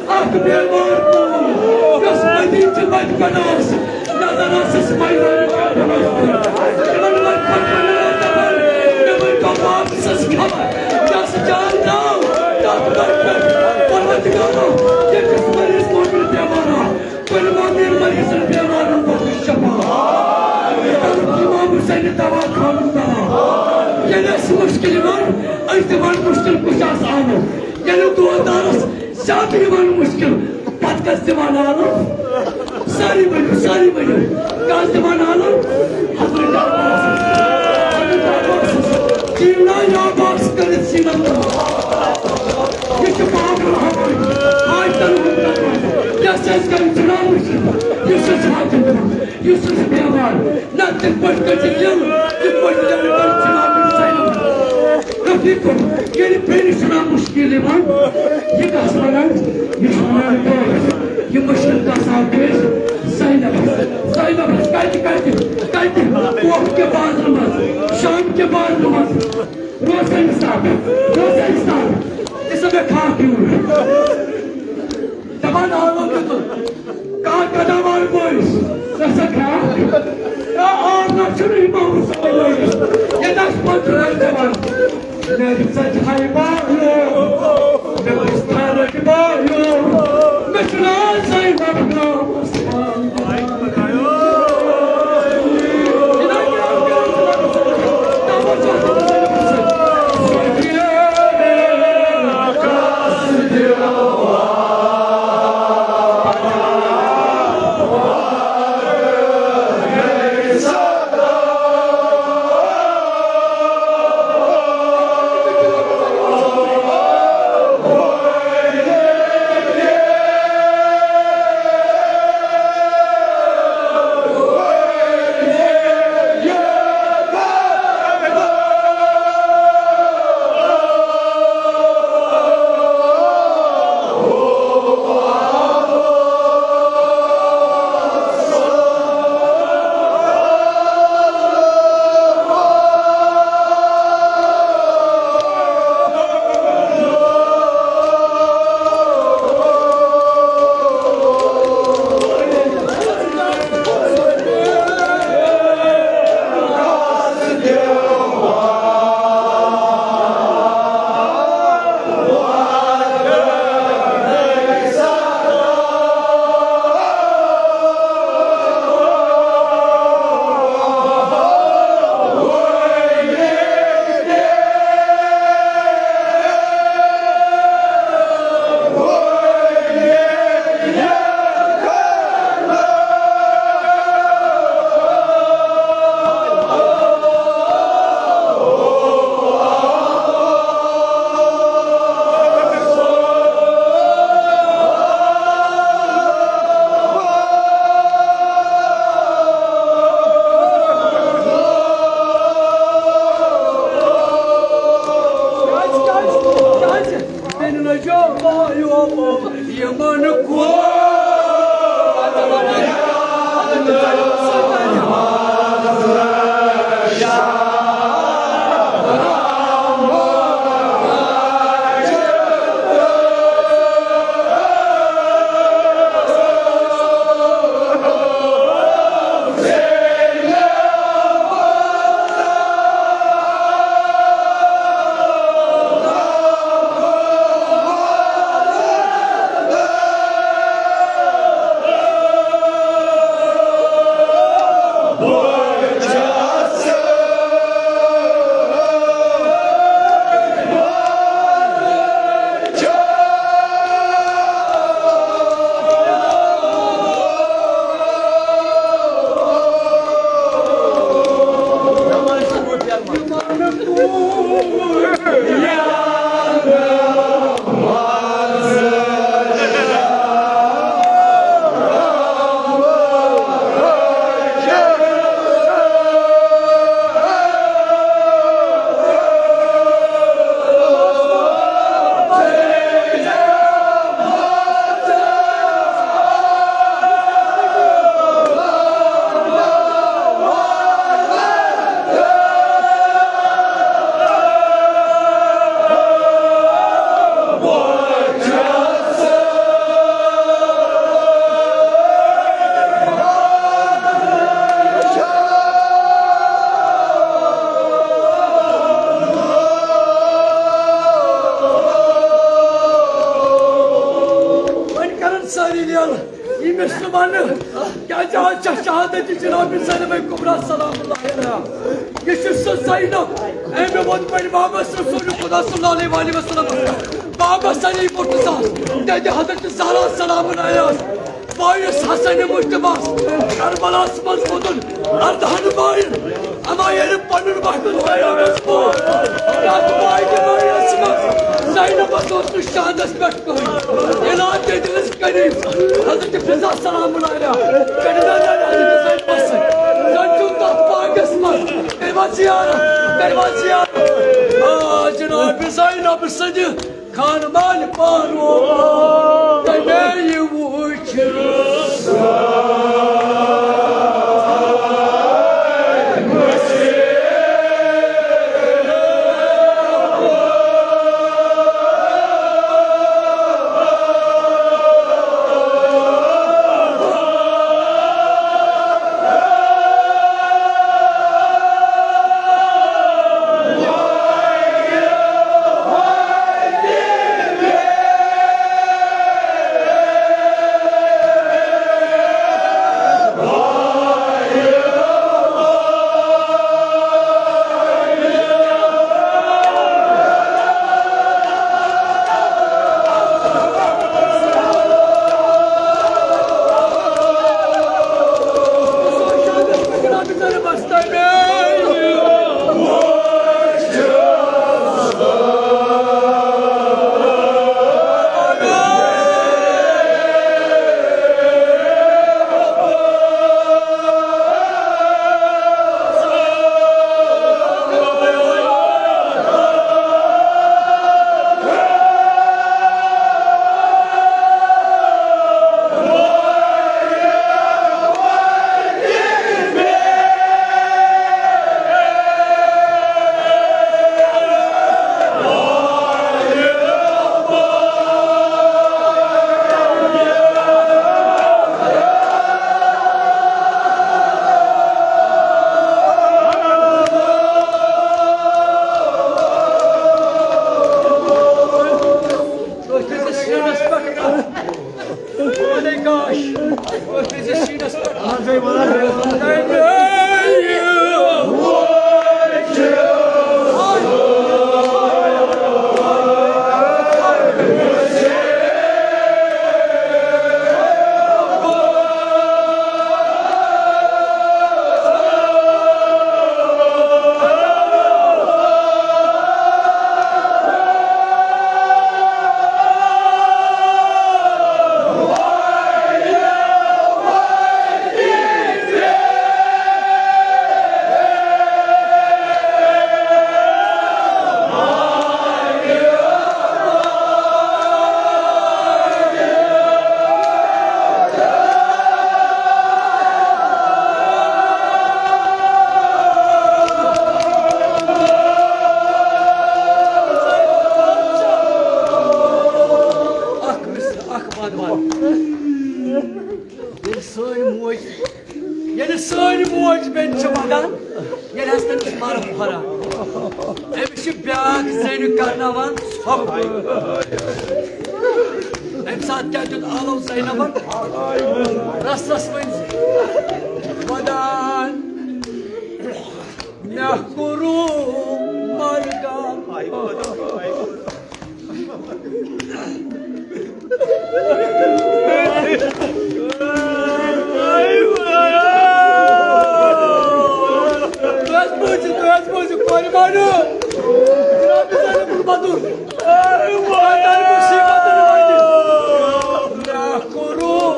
اکھ بیمار کوٗر، یۄس مدیٖنہٕ چہِ وَتہِ پٮ۪ٹھ ٲس۔ نظر ٲسٕس میدان کربلس پٮ۪ٹھ۔ تِمن وَتہِ پٮ۪ٹھ وَنان دَپان، مےٚ ؤنۍ تو واپسَس خبر، یۄس جان درٛاو، تَتھ وَتہِ پٮ۪ٹھ۔ پروردگارا، ییٚمِس مریض مومن بیمارا، کُنہِ مومن مریضن بیمارن وَتہِ شفا۔ امام حسین دوا خانُن دوا۔ ییٚلہِ اَسہِ مُشکِل یِوان، أسۍ دِوان مُشکِل کُشاہَس آلو۔ ییٚلہِ دود دارس زیادٕ یِوان مُشکِل، پتہٕ کَس دِوان آلو؟ سٲری ؤنِو، سٲری ؤنِو۔ کَس دِوان آلو؟ حضرت عباسَس۔ حضرت عباسَس۔ دیٖنا یا عباس کٔرِتھ سیٖنَس تَل۔ یہِ چھُ باب الحوائج، حاجتَن ہُنٛد دروازٕ۔ یَس اَسہِ کَرِ جِناب مُشکِل، یُس اَسہِ حاجت چھُ۔ یُس اَسہِ بیمار، نہ تِتھ پٲٹھۍ کٔرۍ زِ دِل، تِتھ پٲٹھۍ دِل کٔرۍ جِناب زینب۔ رفیقُن، ییٚلہِ بیٚنہِ چھُنہ مُشکِل یِوان، یہِ کَس وَنان؟ یہِ چھُ وَنان بٲیِس۔ یہِ مُشکِل کَس آو پیش؟ زینبَس۔ زینبَس۔ کَتہِ، کَتہِ، کَتہِ؟ کوفہٕ کہِ بازرٕ منٛز، شام کہِ بازرٕ منٛز۔ روزَن صاحب، روزَن صاحب، یہِ سا مےٚ کھاکھ یوٗر۔ دَپان آو نہٕ تیُتھ۔ کانٛہہ قدم آو بٲیِس۔ ژےٚ سا کھاکھ۔ یا آو نہ چھُنہٕ یِمو صٲبَن لٲگِتھ۔ ییٚتہِ آسہِ پَتہٕ رَنٛگ دِوان۔ مےٚ دِژ ژےٚ جاے مالیو۔ مےٚ دِژ تھرٕچ مالیو۔ مےٚ چھُنہٕ آز زَے وَنُن۔ پنہٕ۔ کیٛازِ آز چھےٚ شہادت جناب زینب کبریٰ سلام اللہ علیہا۔ یہِ چھِ سۄ زینب، أمۍ ووٚن پننہِ بابس رسول خدا صلی اللہ علیہ وآلہ وسلم، بابس علی مرتضیٰ، دٮ۪دِ حضرت زہرا سلام علیہا، بٲیِس حسن مجتبیٰ، کربلاہس منٛز ووٚدُن اردہن بٲین۔ اما ییٚلہِ پنُن وقت زینبس ووت، یتھ ماجہِ مٲلِس منٛز زینبس اوس نہٕ شہادس پٮ۪ٹھ کٕہٕنۍ۔ علاج دِتِس قریب حضرت فضہ سلام اللہ علیہا، کٔرِو نظر حضرت زینبس سۭتۍ۔ زن چھُ تتھ باغس منٛز، کٔرِو زیارت، کٔرِو زیارت۔ آ، جناب زینب سٕنٛدِ خانہٕ مالہِ پانو تمے وُچھ۔ اکھ مصرع، اکھ بند بند۔ ییٚلہِ سٲنۍ موج، ییٚلہِ سٲنۍ موج بیٚنہِ چھِ ودان، ییٚلہِ حظ تٔمِس مرٕ پھۄران، أمِس چھِ بیٛاکھ زٔنۍ کرناوان ژھۄپہٕ۔ اَمہِ ساتہٕ کیٛاہ دیُت آلو زینبن؟ رسس ؤنۍ زِ، ودان مےٚ کوٚروٗ مرگا۔ تُہۍ حظ بوٗزِو، تُہۍ حظ بوٗزِو، قۄربانو۔ جناب زینب البدر۔ مےٚ کوٚروٗ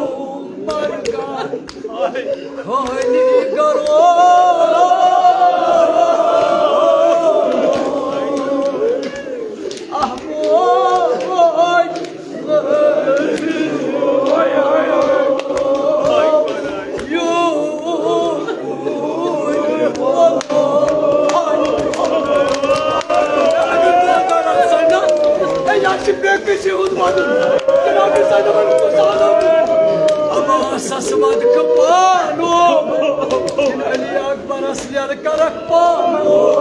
مرگا۔ خٲلی گرو۔ اَہَ موج۔ اما سس ودکھ پانو، علی اکبرس لیر کرکھ پانو۔